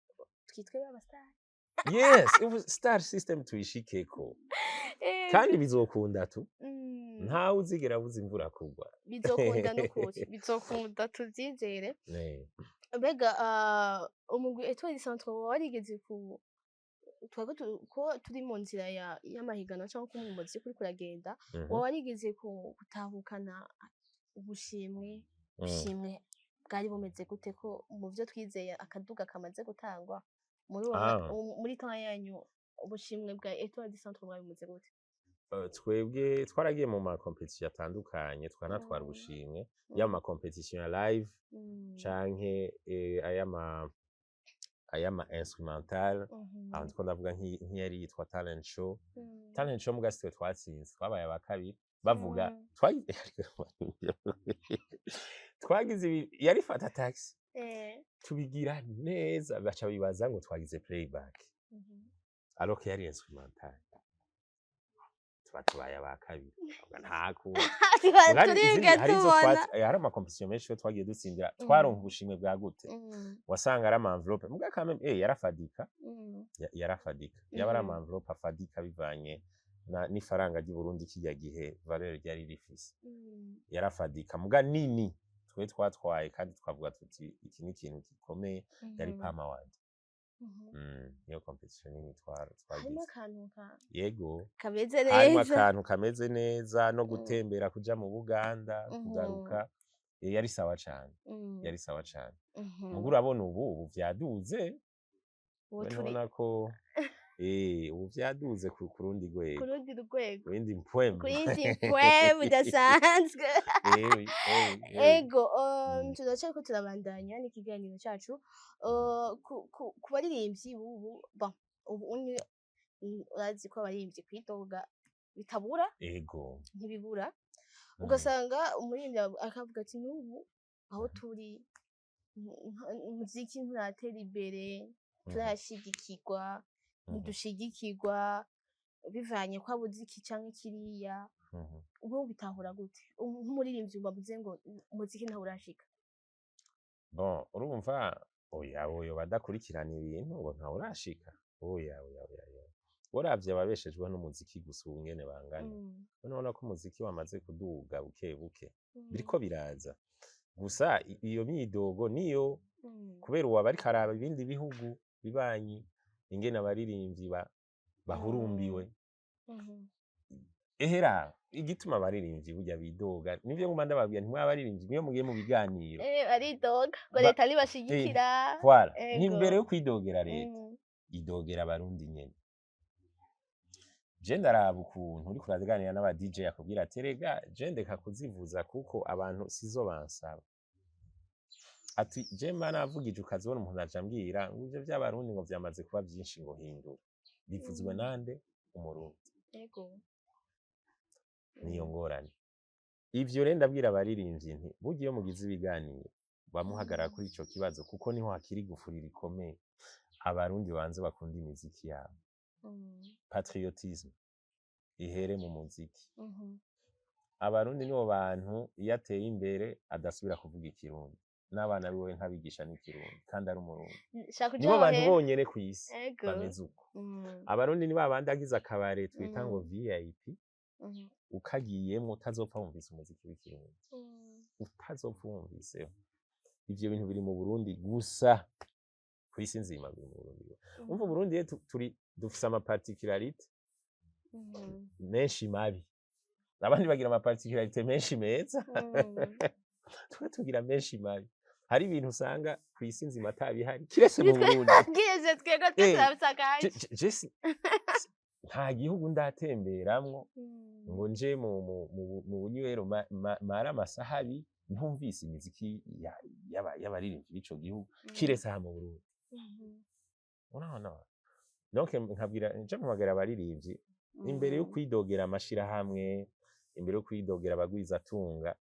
twitwe baba star. Yes, ubu star system tuyishikeko, kandi bizokunda tu. Ntawe uzigera abuza imvura kugwa. Bizokunda n'ukuri, bizokunda, tuvyizere. Mbega umugwi Etoile du Centre woba warigeze ku twebwe ko turi mu nzira y'amahiganwa cyangwa ko mu muziki uriko uragenda, woba warigeze gutahukana ubushimwe? Ubushimwe bwari bumeze gute, ko mu vyo twizeye akaduga kamaze gutangwa muri uwo muri temps yanyu, ubushimwe bwa Etoile du Centre bwari bumeze gute? Twebwe twaragiye mu ma competition atandukanye, twanatwara ubushimwe, yaba ama competition ya live canke ayama instrumental. Aho ndiko ndavuga nk'iyari yitwa talent show. Talent show muga sitwe twatsinze, twabaye aba kabiri. Bavuga twagize yari fata taxi, tubigira neza, baca bibaza ngo twagize playback, alors que yari instrumental. Tuba tubaye aba kabiri. Bavuga, nta kundi. Tuba Mugabo turibwe hari izo tubona. Hari ama competition menshi yo twagiye dutsindira, twaronka ubushimwe bwa gute? Wasanga ari ama enveloppe, muga quand même yarafadika. Yarafadika, yaba ari ama enveloppe afadika bivanye n'ifaranga ry'u Burundi kirya gihe valeur ryari rifise yarafadika. Muga nini twe twatwaye kandi twavuga tuti iki ni ikintu gikomeye, yari PAM Award. Niyo competition nini Harimo twagize. akantu ka Yego. kameze Harimo neza. akantu kameze neza no gutembera kuja mu Buganda, kugaruka, yari sawa cane, yari sawa cane. Muga urabona ubu vyaduze. Ubu We turi ntubona ko ubu vyaduze ku rundi ku rwego, rundi rwego, ku yindi mpwemu. Ku yindi mpwemu idasanzwe. Ewe, ewe, ewe. Ego, turacariko turabandanya n'ikiganiro cacu. Ku baririmbyi bubu, bon, ubu unye urazi ko abaririmbyi kwidoga bitabura, ntibibura. Ugasanga umuririmbyi akavuga ati n'ubu aho turi umuziki nturatera imbere, turashigikirwa, ntidushigikirwa bivanye ko abuze iki canke kiriya. Ubu bitahura gute? Nk'umuririmbyi bavuze ngo umuziki ntawurashika. Bon, urumva, oya, oyo badakurikirana ibintu ngo ntawurashika, oya, oya, oya, oya. Uravye ababeshejweho n'umuziki gusa ubu ngene bangana, urabona ko umuziki wamaze kuduga buke buke, biriko biraza. Gusa iyo myidogo niyo kubera ubu ariko araba ibindi bihugu bibanyi ingene abaririmbyi bahurumbiwe. Ehera igituma abaririmbyi burya bidoga nivyo nguma ndababwira, ntimwe abaririmbyi niyo mugiye mu biganiro Baridoga ngo leta ntibashigikira. Voilà. Ego. N'imbere yo kwidogera leta, idogera abarundi nyene. Je ndaraba ukuntu uriko uraganira n'aba DJ akubwira ati erega je ndeka kuzivuza kuko abantu sizo bansaba. Ati je mba navugije ukazibona umuntu aja ambwira ngo ivyo vy'abarundi ngo vyamaze kuba vyinshi, ngo hindura bivuzwe nande? Umurundi. Niyo ngorane. Ivyo rero ndabwira abaririmbyi nti burya iyo mugize ibiganiro bamuhagarara kuri ico kibazo, kuko niho hakiri igufuri rikomeye. Abarundi banze bakunda imiziki yabo, patriotisme ihere mu muziki. Abarundi nibo bantu iyo ateye imbere adasubira kuvuga ikirundi n'abana biwe ntabigisha n'ikirundi kandi ari umurundi. Shaka uja Nibo bantu aho. bonyene kw'isi bameze uko. Abarundi ni babandi agize akabare twita ngo VIP, ukagiyemwo utazopfa wumvise umuziki w'ikirundi, utazopfa wumviseho. Ivyo bintu biri mu Burundi gusa, kw'isi nzima biri mu Burundi gusa. Umva, Uburundi rero turi dufise ama particularité menshi mabi, abandi bagira ama particularité menshi meza, twe tugira menshi mabi. Hari ibintu usanga kw'isi nzima atabihari kiretse mu Burundi. Bwije twebwe twese turabisakaje. Je nta gihugu ndatemberamwo ngo nje mu bunywero mara amasaha abiri ntumvise imiziki y'abaririmbyi b'ico gihugu, kiretse aha mu Burundi. Urabona? Donc nkabwira, nje mpamagara abaririmbyi imbere yo kwidogera amashirahamwe, imbere yo kwidogera abagwizatunga,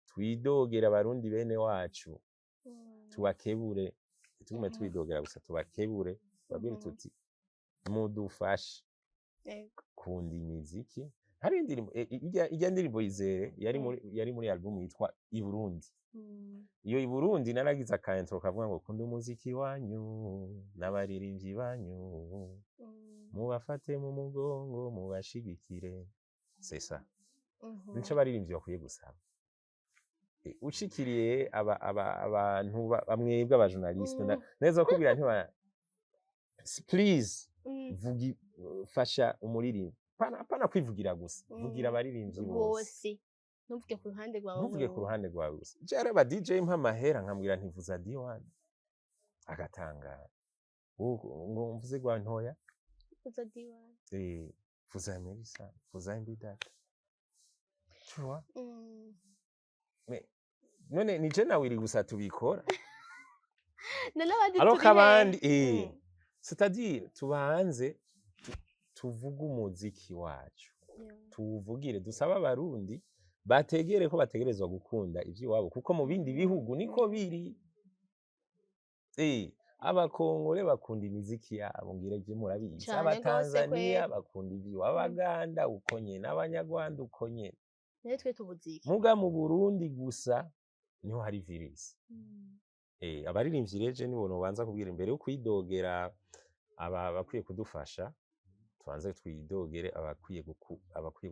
twidogera abarundi bene wacu, tubakebure. Ntitugume twidogera gusa, tubakebure, tubabwire tuti mudufashe kunda imiziki. Hari indirimbo irya ndirimbo Izere yari muri album yitwa I Burundi. Iyo I Burundi naragize aka intro kavuga ngo kunda umuziki wanyu n'abaririmbyi banyu, mubafate mu mugongo, mubashigikire. C'est ça nico abaririmbyi bakwiye gusaba. Ushikiriye abantu bamwebwe aba journaliste, neza kubwira ntiba please, vugi, fasha umuririmbyi, pana kwivugira gusa, vugira abaririmbyi bose. Bose, ntuvuge ku ruhande rwawe Ntuvuge ku wewe. ruhande rwawe gusa. Je araba DJ mpa amahera nkambwira ntivuza D1, agatangara. Ngo mvuze gwa ntoya. Vuza D1. Vuza Melissa, vuza MB Data, tu vois? Mais none ni je nawe iri gusa tubikora? None abandi Alors turi qu'abandi hehe? C'est-à-dire tubanze tuvuge umuziki wacu, tuwuvugire, dusabe abarundi bategere ko bategerezwa gukunda ivy'iwabo, kuko mu bindi bihugu niko biri. Abakongore bakunda imiziki yabo, ngira ivyo murabizi. Cane gose. Abatanzania Kweri. bakunda ivy'iwabo, abaganda uko nyene, abanyarwanda uko nyene. None twe tubuze iki? Muga mu Burundi gusa niho hari virus. Abaririmbyi rero je nibo nobanza kubwira imbere yo kwidogera aba bakwiye kudufasha. Tubanze twidogere abakwiye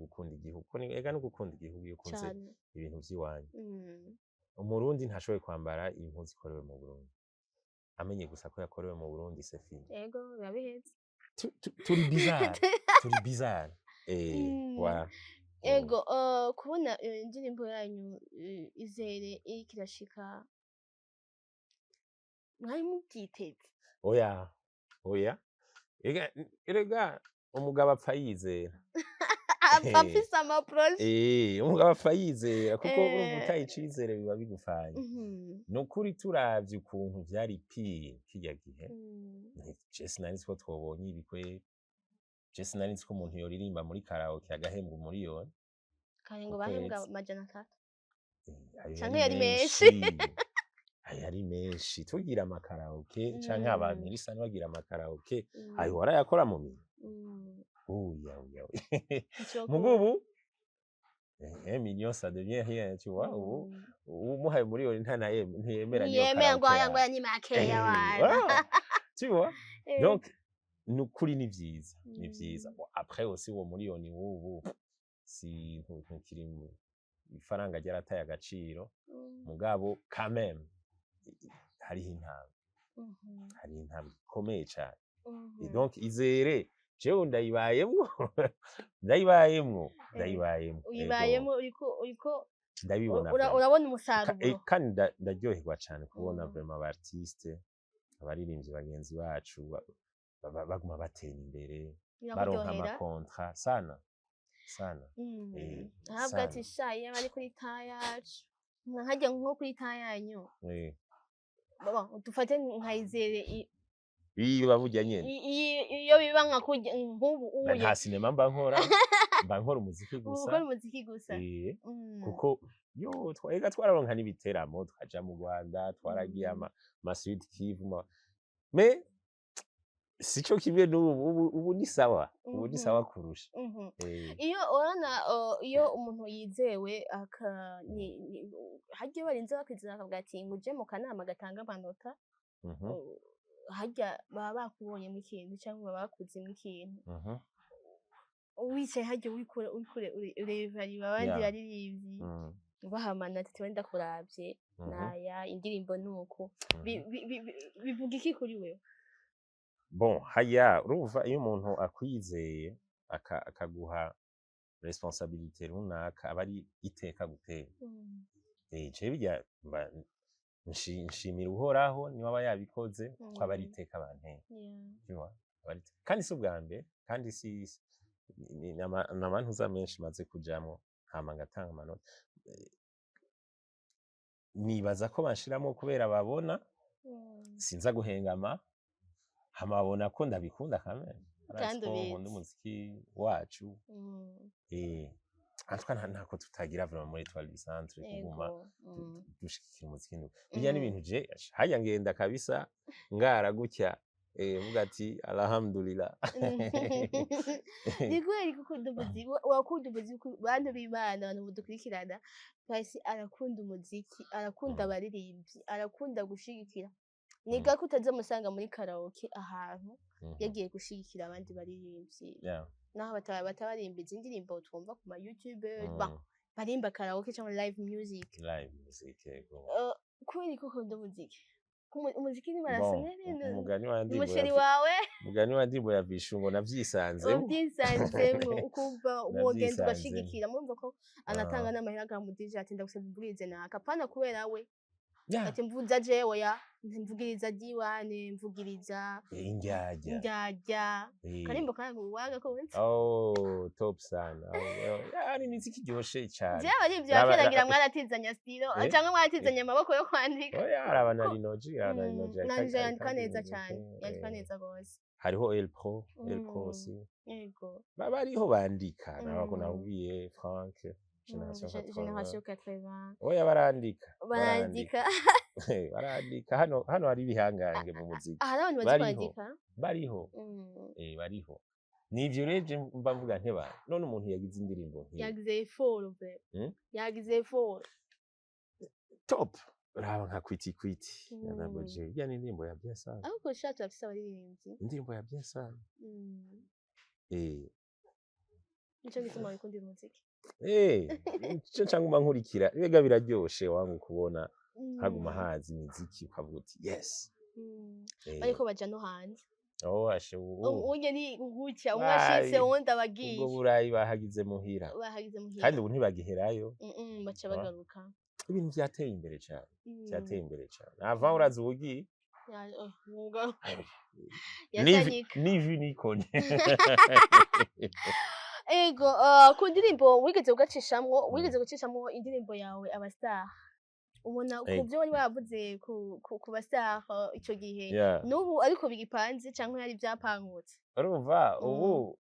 gukunda igihugu. Ko ega no gukunda igihugu iyo ukunze ibintu vy'iwanyu. Umurundi ntashoboye kwambara impuzu ikorewe mu Burundi, amenye gusa ko yakorewe mu Burundi, c'est fini. Ego, biba biheze. Turi bizarre, turi bizarre, voilà. Ego, kubona indirimbo yanyu Izere iriko irashika, mwari muvyiteze? Oya, oya, erega umugabo apfa yizera. Apfa afise ama projets. Umugabo apfa yizera, kuko urumva utaye icizere biba bigufanye. Ni ukuri, turavye ukuntu vyari pire kirya gihe, je sinari nzi ko twobonye ibi kweri. Je sinari nzi ko umuntu yoririmba muri karaoke agahembwa 1 miliyoni Kare ngo ku bahembwa kwezi. 300. Ayo Canke yari yari menshi. Ayo yari menshi. Tugira amakaraoke canke abantu irisa bagira amakaraoke, ayo warayakora mu minwe. Oya, oya, oya. Ntico. Muga ubu 1 million, ça devient rien, tu vois. Ubu umuhaye 1 miliyoni ntiyemera niyo Ntiyemera ngo karaoke aya ngo yawe. aya ni makeya wana. Voilà. Tu vois? Donc nukuri ni vyiza, ni vyiza. Bon, après aussi uwo 1 miliyoni w'ubu si ntukiri ifaranga ryarataye agaciro, mugabo quand même hariho intambwe, hariho intambwe ikomeye cane. Et donc Izere jewe ndayibayemwo, ndayibayemwo, ndayibayemwo. Ego. Uyibayemo, uriko Ndabibona vraiment. Urabona umusaruro. Kandi ndaryoherwa cane kubona vraiment aba artiste, abaririmbyi bagenzi bacu baguma batera imbere, baronka Birakuryohera. ama contrats sana sana. Ahabwa ati Sana. sha iyo bari kuri ta yacu nkajya nko kuri ta yanyu. Bon, dufate nka Izere Biba burya nyene. Iyo biba nka kurya nk'ubu uye Nta sinema mba nkora, mba nkora umuziki gusa. Ukora umuziki gusa. Kuko yo ega twararonka n'ibiteramo, tukaja mu Rwanda, twaragiye ama Sud Kivu, mais sico kimwe n'ubu. Ubu ni sawa, ubu ni sawa kurusha. Iyo urabona iyo umuntu yizewe aka harya barinze bakwizera bakavuga ati ngo uje mu kanama gatanga amanota, harya baba bakubonyemo ikintu cyangwa baba bakuzemo ikintu. Wicaye harya uriko ureba abandi baririmbyi, ubaha amanota ati wenda ndakuravye, naya indirimbo nuku, bivuga iki kuri wewe? Bon, haya urumva iyo umuntu akwizeye akaguha responsabilité runaka, aba ari iteka gutera. Je birya nshimira Uhoraho niwe aba yabikoze, ko aba ari iteka banteye. Tu vois? Aba ari iteka. Kandi si ubwa mbere, kandi si n'amantuza menshi maze kujamwo hama ngatanga amanota. Nibaza ko banshiramwo kubera babona sinza guhengama, hama babona ko ndabikunda quand même. Barazi Kandi ko ubizi. nkunda umuziki wacu. En tout cas ntako tutagira vraiment muri Etoile du Centre kuguma dushigikira umuziki birya n'ibintu je harya ngenda kabisa ngara gutya, mvuga ati alhamdulillah. Ni kubera ko ukunda umuziki, wakunda umuziki. Bantu b'Imana, abantu mudukurikirana, Paccy arakunda umuziki, arakunda abaririmbyi, arakunda gushigikira. Ni gake utazamusanga muri karaoke ahantu yagiye gushigikira abandi baririmbyi, naho batabarimba izi ndirimbo twumva ku ma YouTube, barimba karaoke cyangwa live music. Live music, yego. Kubera ko ukunda umuziki. Umuziki ni maraso. Bon, umugani wa ndirimbo Umu chéri ya wawe. Umugani wa ndirimbo ya Vishu ngo navyisanzemo. Wabyisanzemo, ukumva wogenda Navyisanzemo. ugashigikira. Murumva ko anatanga n'amahera akamudije ati ndagusaba imvugirize naka, pana kubera we, ati mvuza jewe ya mvugiriza diwane, mvugiriza Indyarya. Indyarya karimbo kandi wagakunze. Oh, top sana. Oh, ari imiziki iryoshe cane. Jewe ari ivyo yakeragira, mwaratizanya stylo cyangwa mwaratizanya amaboko yo kwandika? Oya, araba na Linoji, araba na Linoji. Nanje yandika ariko neza imiziki, cane, yandika neza gose. Hariho El Pro, El Pro aussi. Baba bariho bandika, nabako nakubwiye Frank, Generation 80. Generation 80. Oya, barandika. Barandika. Barandika. Hano hari ibihangange mu muziki. Hari abantu bazi Bariho. kwandika. Bariho. Bariho. Nivyo rero je mba mvuga nteba. None umuntu yagize indirimbo nk'iyi. Yagize effort pe. Yagize effort. Top. Raba nka Kwiti Kwiti ya Double J. Iriya ni indirimbo ya bien sana. Ariko sha turafise abaririmbyi. Indirimbo ya bien sana. Nico gituma wikundira umuziki. Nico nca nguma nkurikira. Mbega biraryoshe wangu kubona haguma haza imiziki ukavuga uti yes. Bariko baja no hanze. Oh, ashe ubu Unye ni gutya, umwe ashitse Bayi, uwundi ubwo abagiye. Burayi bahagize muhira. Bahagize muhira. Kandi ubu ntibagiherayo. Baca Ah. bagaruka. Ibintu vyateye imbere cane, vyateye imbere cane. Avant uraza ubugiye Ya, oh, mwuga ni yatanyika. Ni vu ni connu. Ego, ku ndirimbo wigeze ugacishamwo, wigeze gucishamwo indirimbo yawe Abastar, ubona ku Ego. byo wari wavuze ku bastar ico gihe, n'ubu ariko bigipanze canke hari ivyapangutse? Urumva, ubu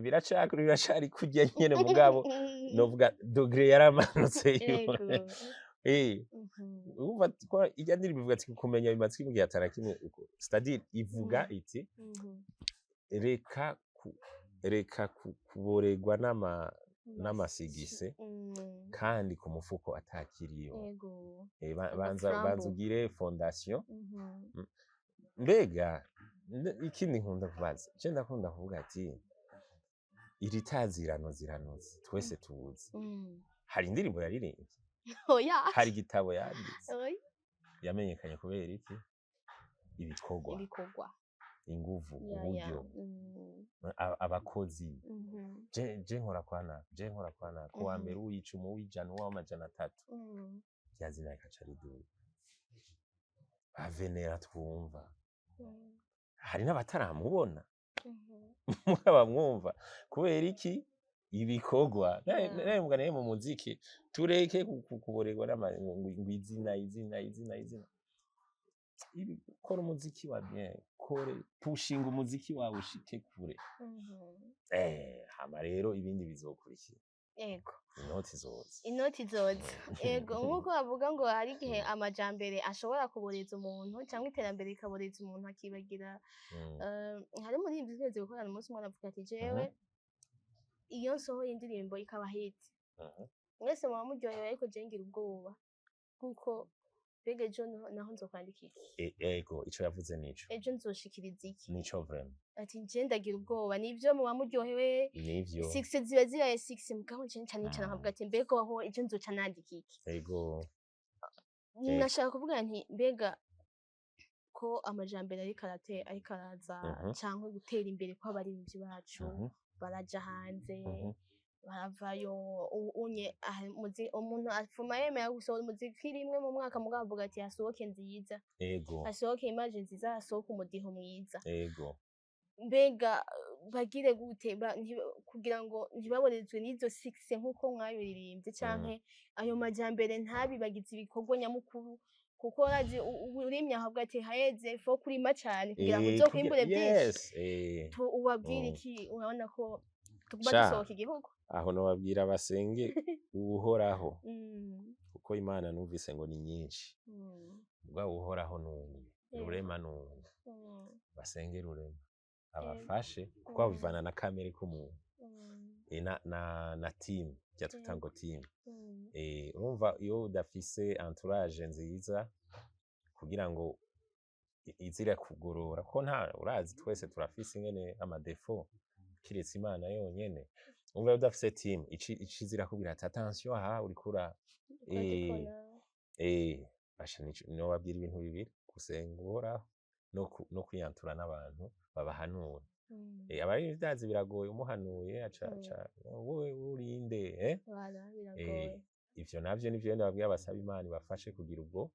biracari, biracari kurya nyene, mugabo novuga degré yaramanutse. Urumva ko irya ndirimbo ivuga ati kumenya bimaze mu gihe atana kimwe uko, c'est-à-dire ivuga iti reka reka kuborerwa n'amasigise kandi ku mufuko atakiriyo. Banza Agaframbo. Banza ugire fondation. Mbega ikindi nkunda kubaza, je ndakunda kuvuga ati iri tazirano ziranoze twese tuzi. Hari indirimbo yaririmbye? Oya. Hari igitabo yanditse? Oya. Yamenyekanye kubera iki? Ibikorwa, ibikorwa, inguvu, ya. uburyo, abakozi. Je nkora kwa naka, je nkora kwa naka, kuwa mbere uw'icumi, uw'ijana, uw'amajana 3, rya zina rikaca riduga, avenera twumva. Hari n'abataramubona mukaba mwumva kubera iki? Ibikorwa. Nawe naye mu muziki tureke kuborerwa ngo izina, izina, izina, izina. Kora umuziki wa bien, kore pushinga umuziki wawe ushike kure. Hama rero ibindi bizokurikira. Inoti zoza. Inoti zoza, ego. Nk'uko bavuga ngo hari igihe amajambere ashobora kuboreza umuntu cyangwa iterambere rikaboreza umuntu akibagira. Hari umuririmbyi twigeze gukorana umunsi umwe, aravuga ati jewe iyo nsohoye indirimbo ikaba hit, mwese muba muryohewe, ariko je ngira ubwoba kuko mbega ejo naho nzokwandika iki? Ego, ico yavuze nico. Ejo nzoshikiriza iki? Nico vraiment. Ati nje ndagira ubwoba, nivyo muba muryohewe, Nivyo. succès ziba zibaye succès, mugabo nje nca nicara nkavuga ati mbega aho ejo nzoca nandika iki? Ego. Nashaka kuvuga nti mbega ko amajambere ariko ariko araza cyangwa gutera imbere kw'abaririmbyi bacu, baraja hanze, baravayo, unye aha umuntu afuma yemera gusohora umuziki rimwe mu mwaka, mugabo avuga ati hasohoke nziza, hasohoke image nziza, hasohoke umudiho mwiza. Mbega bagire gute kugira ngo ntibaborezwe n'izo succès nk'uko mwabiririmbye, canke ayo majambere ntabibagize ibikorwa nyamukuru? Kuko urazi urimye ahavuga ati haheze fo kurima cane kugira ngo uzokwimbure byinshi. Ubabwire iki? Urabona ko tuguma Sha. dusohoka igihugu. Aho nobabwira basenge Uhoraho, kuko Imana numvise ngo ni nyinshi, mugabo Uhoraho n'umwe, Rurema n'umwe. Basenge Rurema abafashe, kuko bivana na kamere k'umuntu, na team rya twita ngo team. Urumva iyo udafise entourage nziza kugira ngo izira kugorora, ko nta urazi twese turafise ingene ama défauts, kiretse Imana yonyene. Urumva iyo udafise team ici izirakubwira ati attention, aha uriko ura Uradekona. Basha nico nobabwira, ibintu bibiri: gusenga Uhoraho no kwiyantura n'abantu babahanura. Abari vyazi biragoye, umuhanuye aca aca wowe urinde, eh? Voilà, biragoye. Ivyo navyo nivyo ndababwira, basaba Imana ibafashe kugira ubwo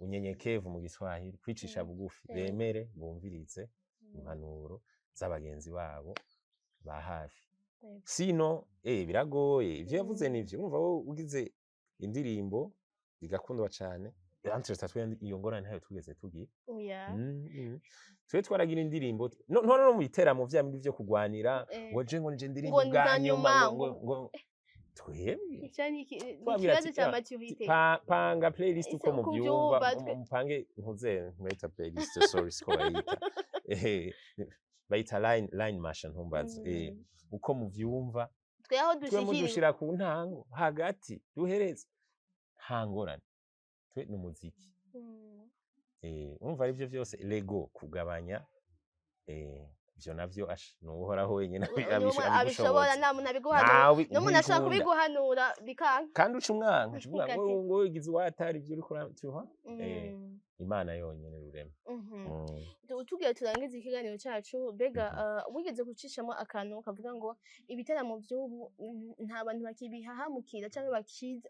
unyenyekevu, mu Giswahili kwicisha bugufi, bemere bumvirize impanuro z'abagenzi babo ba hafi. Sino biragoye. Ivyo yavuze nivyo. Urumva wowe ugize indirimbo igakundwa cane, entre twe iyo ngorane ntayo twigeze tugira. Oya. Twe twaragira indirimbo no mu biteramo vya bindi vyo kugwanira, ngo je ngo nije ndirimbo Ngo bwa bwa nyuma, nyuma, ngo twebwe Ico ni twabwira ikibazo ati, ca "Ah, maturité. Panga playlist uko Ese uko muvyumva, uvyumva, mupange ntuze mwita playlist, sorry, siko bayita, bayita line masha, ntumbaze, uko muvyumva." Twe aho Twe dushikiriwe mudushira ku ntango, hagati, duhereze, nta ngorane, twe ni umuziki. Urumva arivyo vyose lego kugabanya. Ivyo navyo asha ni Uhoraho wenyene N'umwe abishobora, abigushoboza. Nta muntu abiguhanura, Ntawe, n'umuntu ashobora ntibikunda. kubiguhanura bikanka. Kandi uca umwanka, uca uvuga ngo Ati ngo wigize uwatari ivyo uriko tu vois? Imana yonyene rurema. Tugiye turangize ikiganiro cacu, mbega wigeze gucishamo akantu kavuga ngo ibiteramo vy'ubu nta bantu bakibihahamukira canke bakiza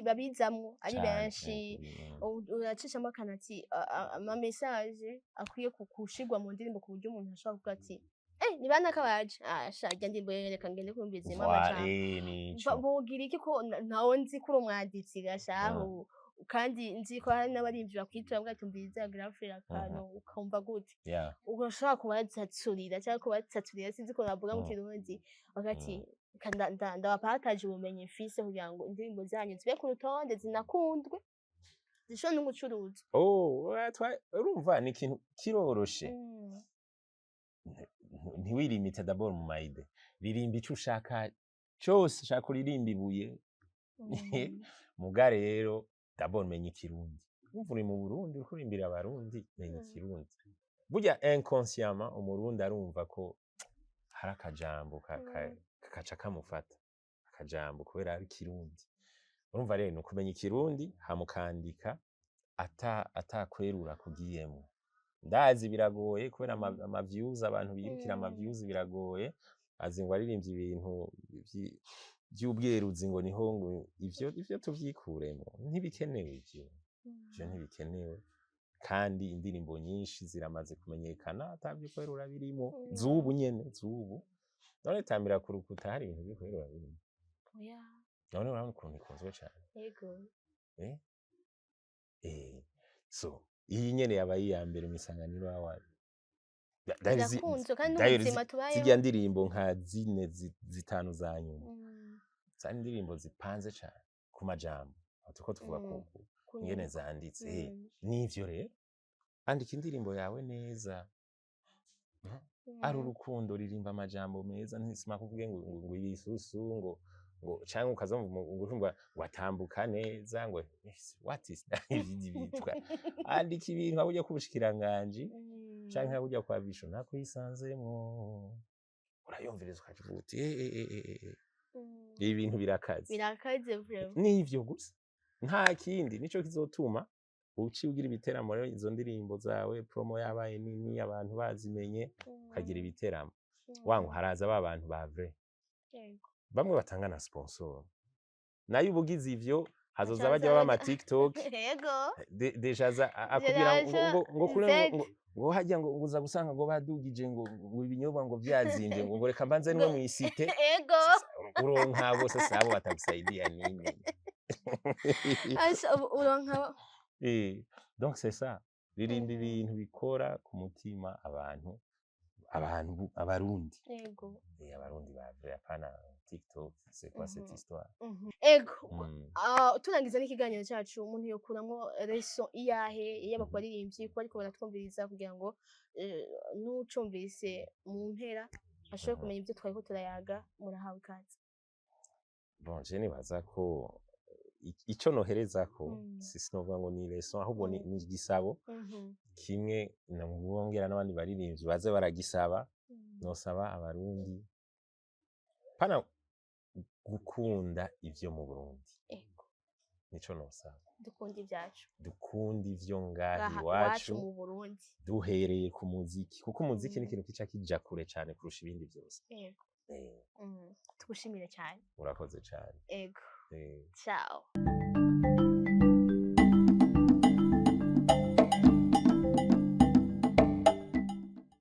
babizamwo ari Cane, benshi. mm. Uracishamo akantu ati ama message akwiye gushirwa mu ndirimbo ku buryo umuntu ashobora kuvuga ati: "Eh, ni banaka baje, ah sha, irya ndirimbo reka ngende kumviriza Voilà, amajambo." nico. Bogira iki ko ntawo nzi ko uri umwanditsi gashahu, kandi nzi ko hari n'abarimvyi bakwitura bavuga ati: "Umviriza grand frère," akantu ukumva gute? Ugashobora kubatsaturira cyangwa kubatsaturira, sinzi ko navuga mu Kirundi, bagati ndabapataje ubumenyi mfise kugira ngo indirimbo zanyu zibe ku rutonde, zinakundwe, zishobore no gucuruzwa. Oh, urumva ni ikintu kiroroshe. Ntiwirimite d'abord mu ma idées, ririmba ico ushaka cose, shaka uririmba ibuye. Muga rero d'abord menya Ikirundi. Umva, uri mu Burundi, uriko urimbira Abarundi, menya Ikirundi. Burya inconsciemment Umurundi arumva ko hari akajambo kakaca kamufata akajambo kubera ari Ikirundi. Urumva rero ni ukumenya Ikirundi, hama ukandika ata atakwerura kugiyemwo. Ndazi biragoye kubera ama views, abantu birukira ama views, biragoye. Azi ngo aririmbye ibintu vy'ubweruzi ngo niho ngo ivyo tuvyikuremo, ntibikenewe ivyo ntibikenewe. Kandi indirimbo nyinshi ziramaze kumenyekana atavyo kwerura birimo, z'ubu nyene, z'ubu. None Tambira ku rukuta hari ibintu vyo kwerura birimo? Oya. None urabona ukuntu ikunzwe cane? Yego. So iyi nyene yabaye iya mbere mw'Isanganiro Award. Irakunzwe kandi D'ailleurs, n'ubuzima tubayeho. Zirya ndirimbo nka zine zitanu za nyuma zari indirimbo zipanze cane ku majambo. Aho turiko tuvuga ku Ku ingene nyandiko. zanditse. Nivyo rero, andika indirimbo yawe neza. Ari urukundo, ririmba amajambo meza. Ntisima kuvuge ngo ibisusu ngo canke ukaza ngo urumva ngo atambuka neza, ngo what is that? Bitwa andika ibintu nka burya k'ubushikiranganji canke nka burya kwa Bisho nakwisanzemwo, urayumviriza ukavuga uti: "Eh, eh, eh, eh, eh." Ibi bintu birakaze. Birakaze vraiment. Nivyo gusa, nta kindi. Nico kizotuma uciye ugira ibiteramo rero, izo ndirimbo zawe promo yabaye nini, abantu bazimenye, ukagira ibiteramo, wangu haraza ba bantu ba vrai, bamwe batanga na sponsor. Nayo ubugize ivyo, hazoza Hacaza bajya bama TikTok. Déjà aza akubwira ngo ngo kure ngo ngo hajya ngo uza gusanga ngo badugije ngo ibinyobwa ngo vyazimvye, ngo reka mbanze nimwe mw'isite. Uronka abo sasa, abo batakusaidia nini? Asha, ubu uronka. Donc c'est ça, ririmba ibintu bikora ku mutima abantu Abarundi. Abarundi ba vrai, hapana TikTok. C'est quoi cette histoire? Ego. Ah, turangiza n'ikiganiro cyacu, umuntu yokuramwo leçon iyahe, yaba ku baririmbyi, kuba ariko baratwumviriza, kugira ngo n'ucumvise mu mpera ashobore kumenya ibyo twariko turayaga? Murahawe ikaze. Bon, je nibaza ko ico noherezako, si sinovuga ngo ni leçon, ahubwo ni ni igisabo kimwe namubongera n'abandi baririmbyi baze baragisaba. Nosaba Abarundi pana gukunda ivyo mu Burundi. Nico nosaba. Dukunda ibyacu. Dukunda ivyo ngaha ngaha iwacu, iwacu mu Burundi, duhereye ku muziki, kuko umuziki ni ikintu kica kija kure cane kurusha ibindi vyose. Tugushimire cyane. Urakoze cane. Ego. Ciao.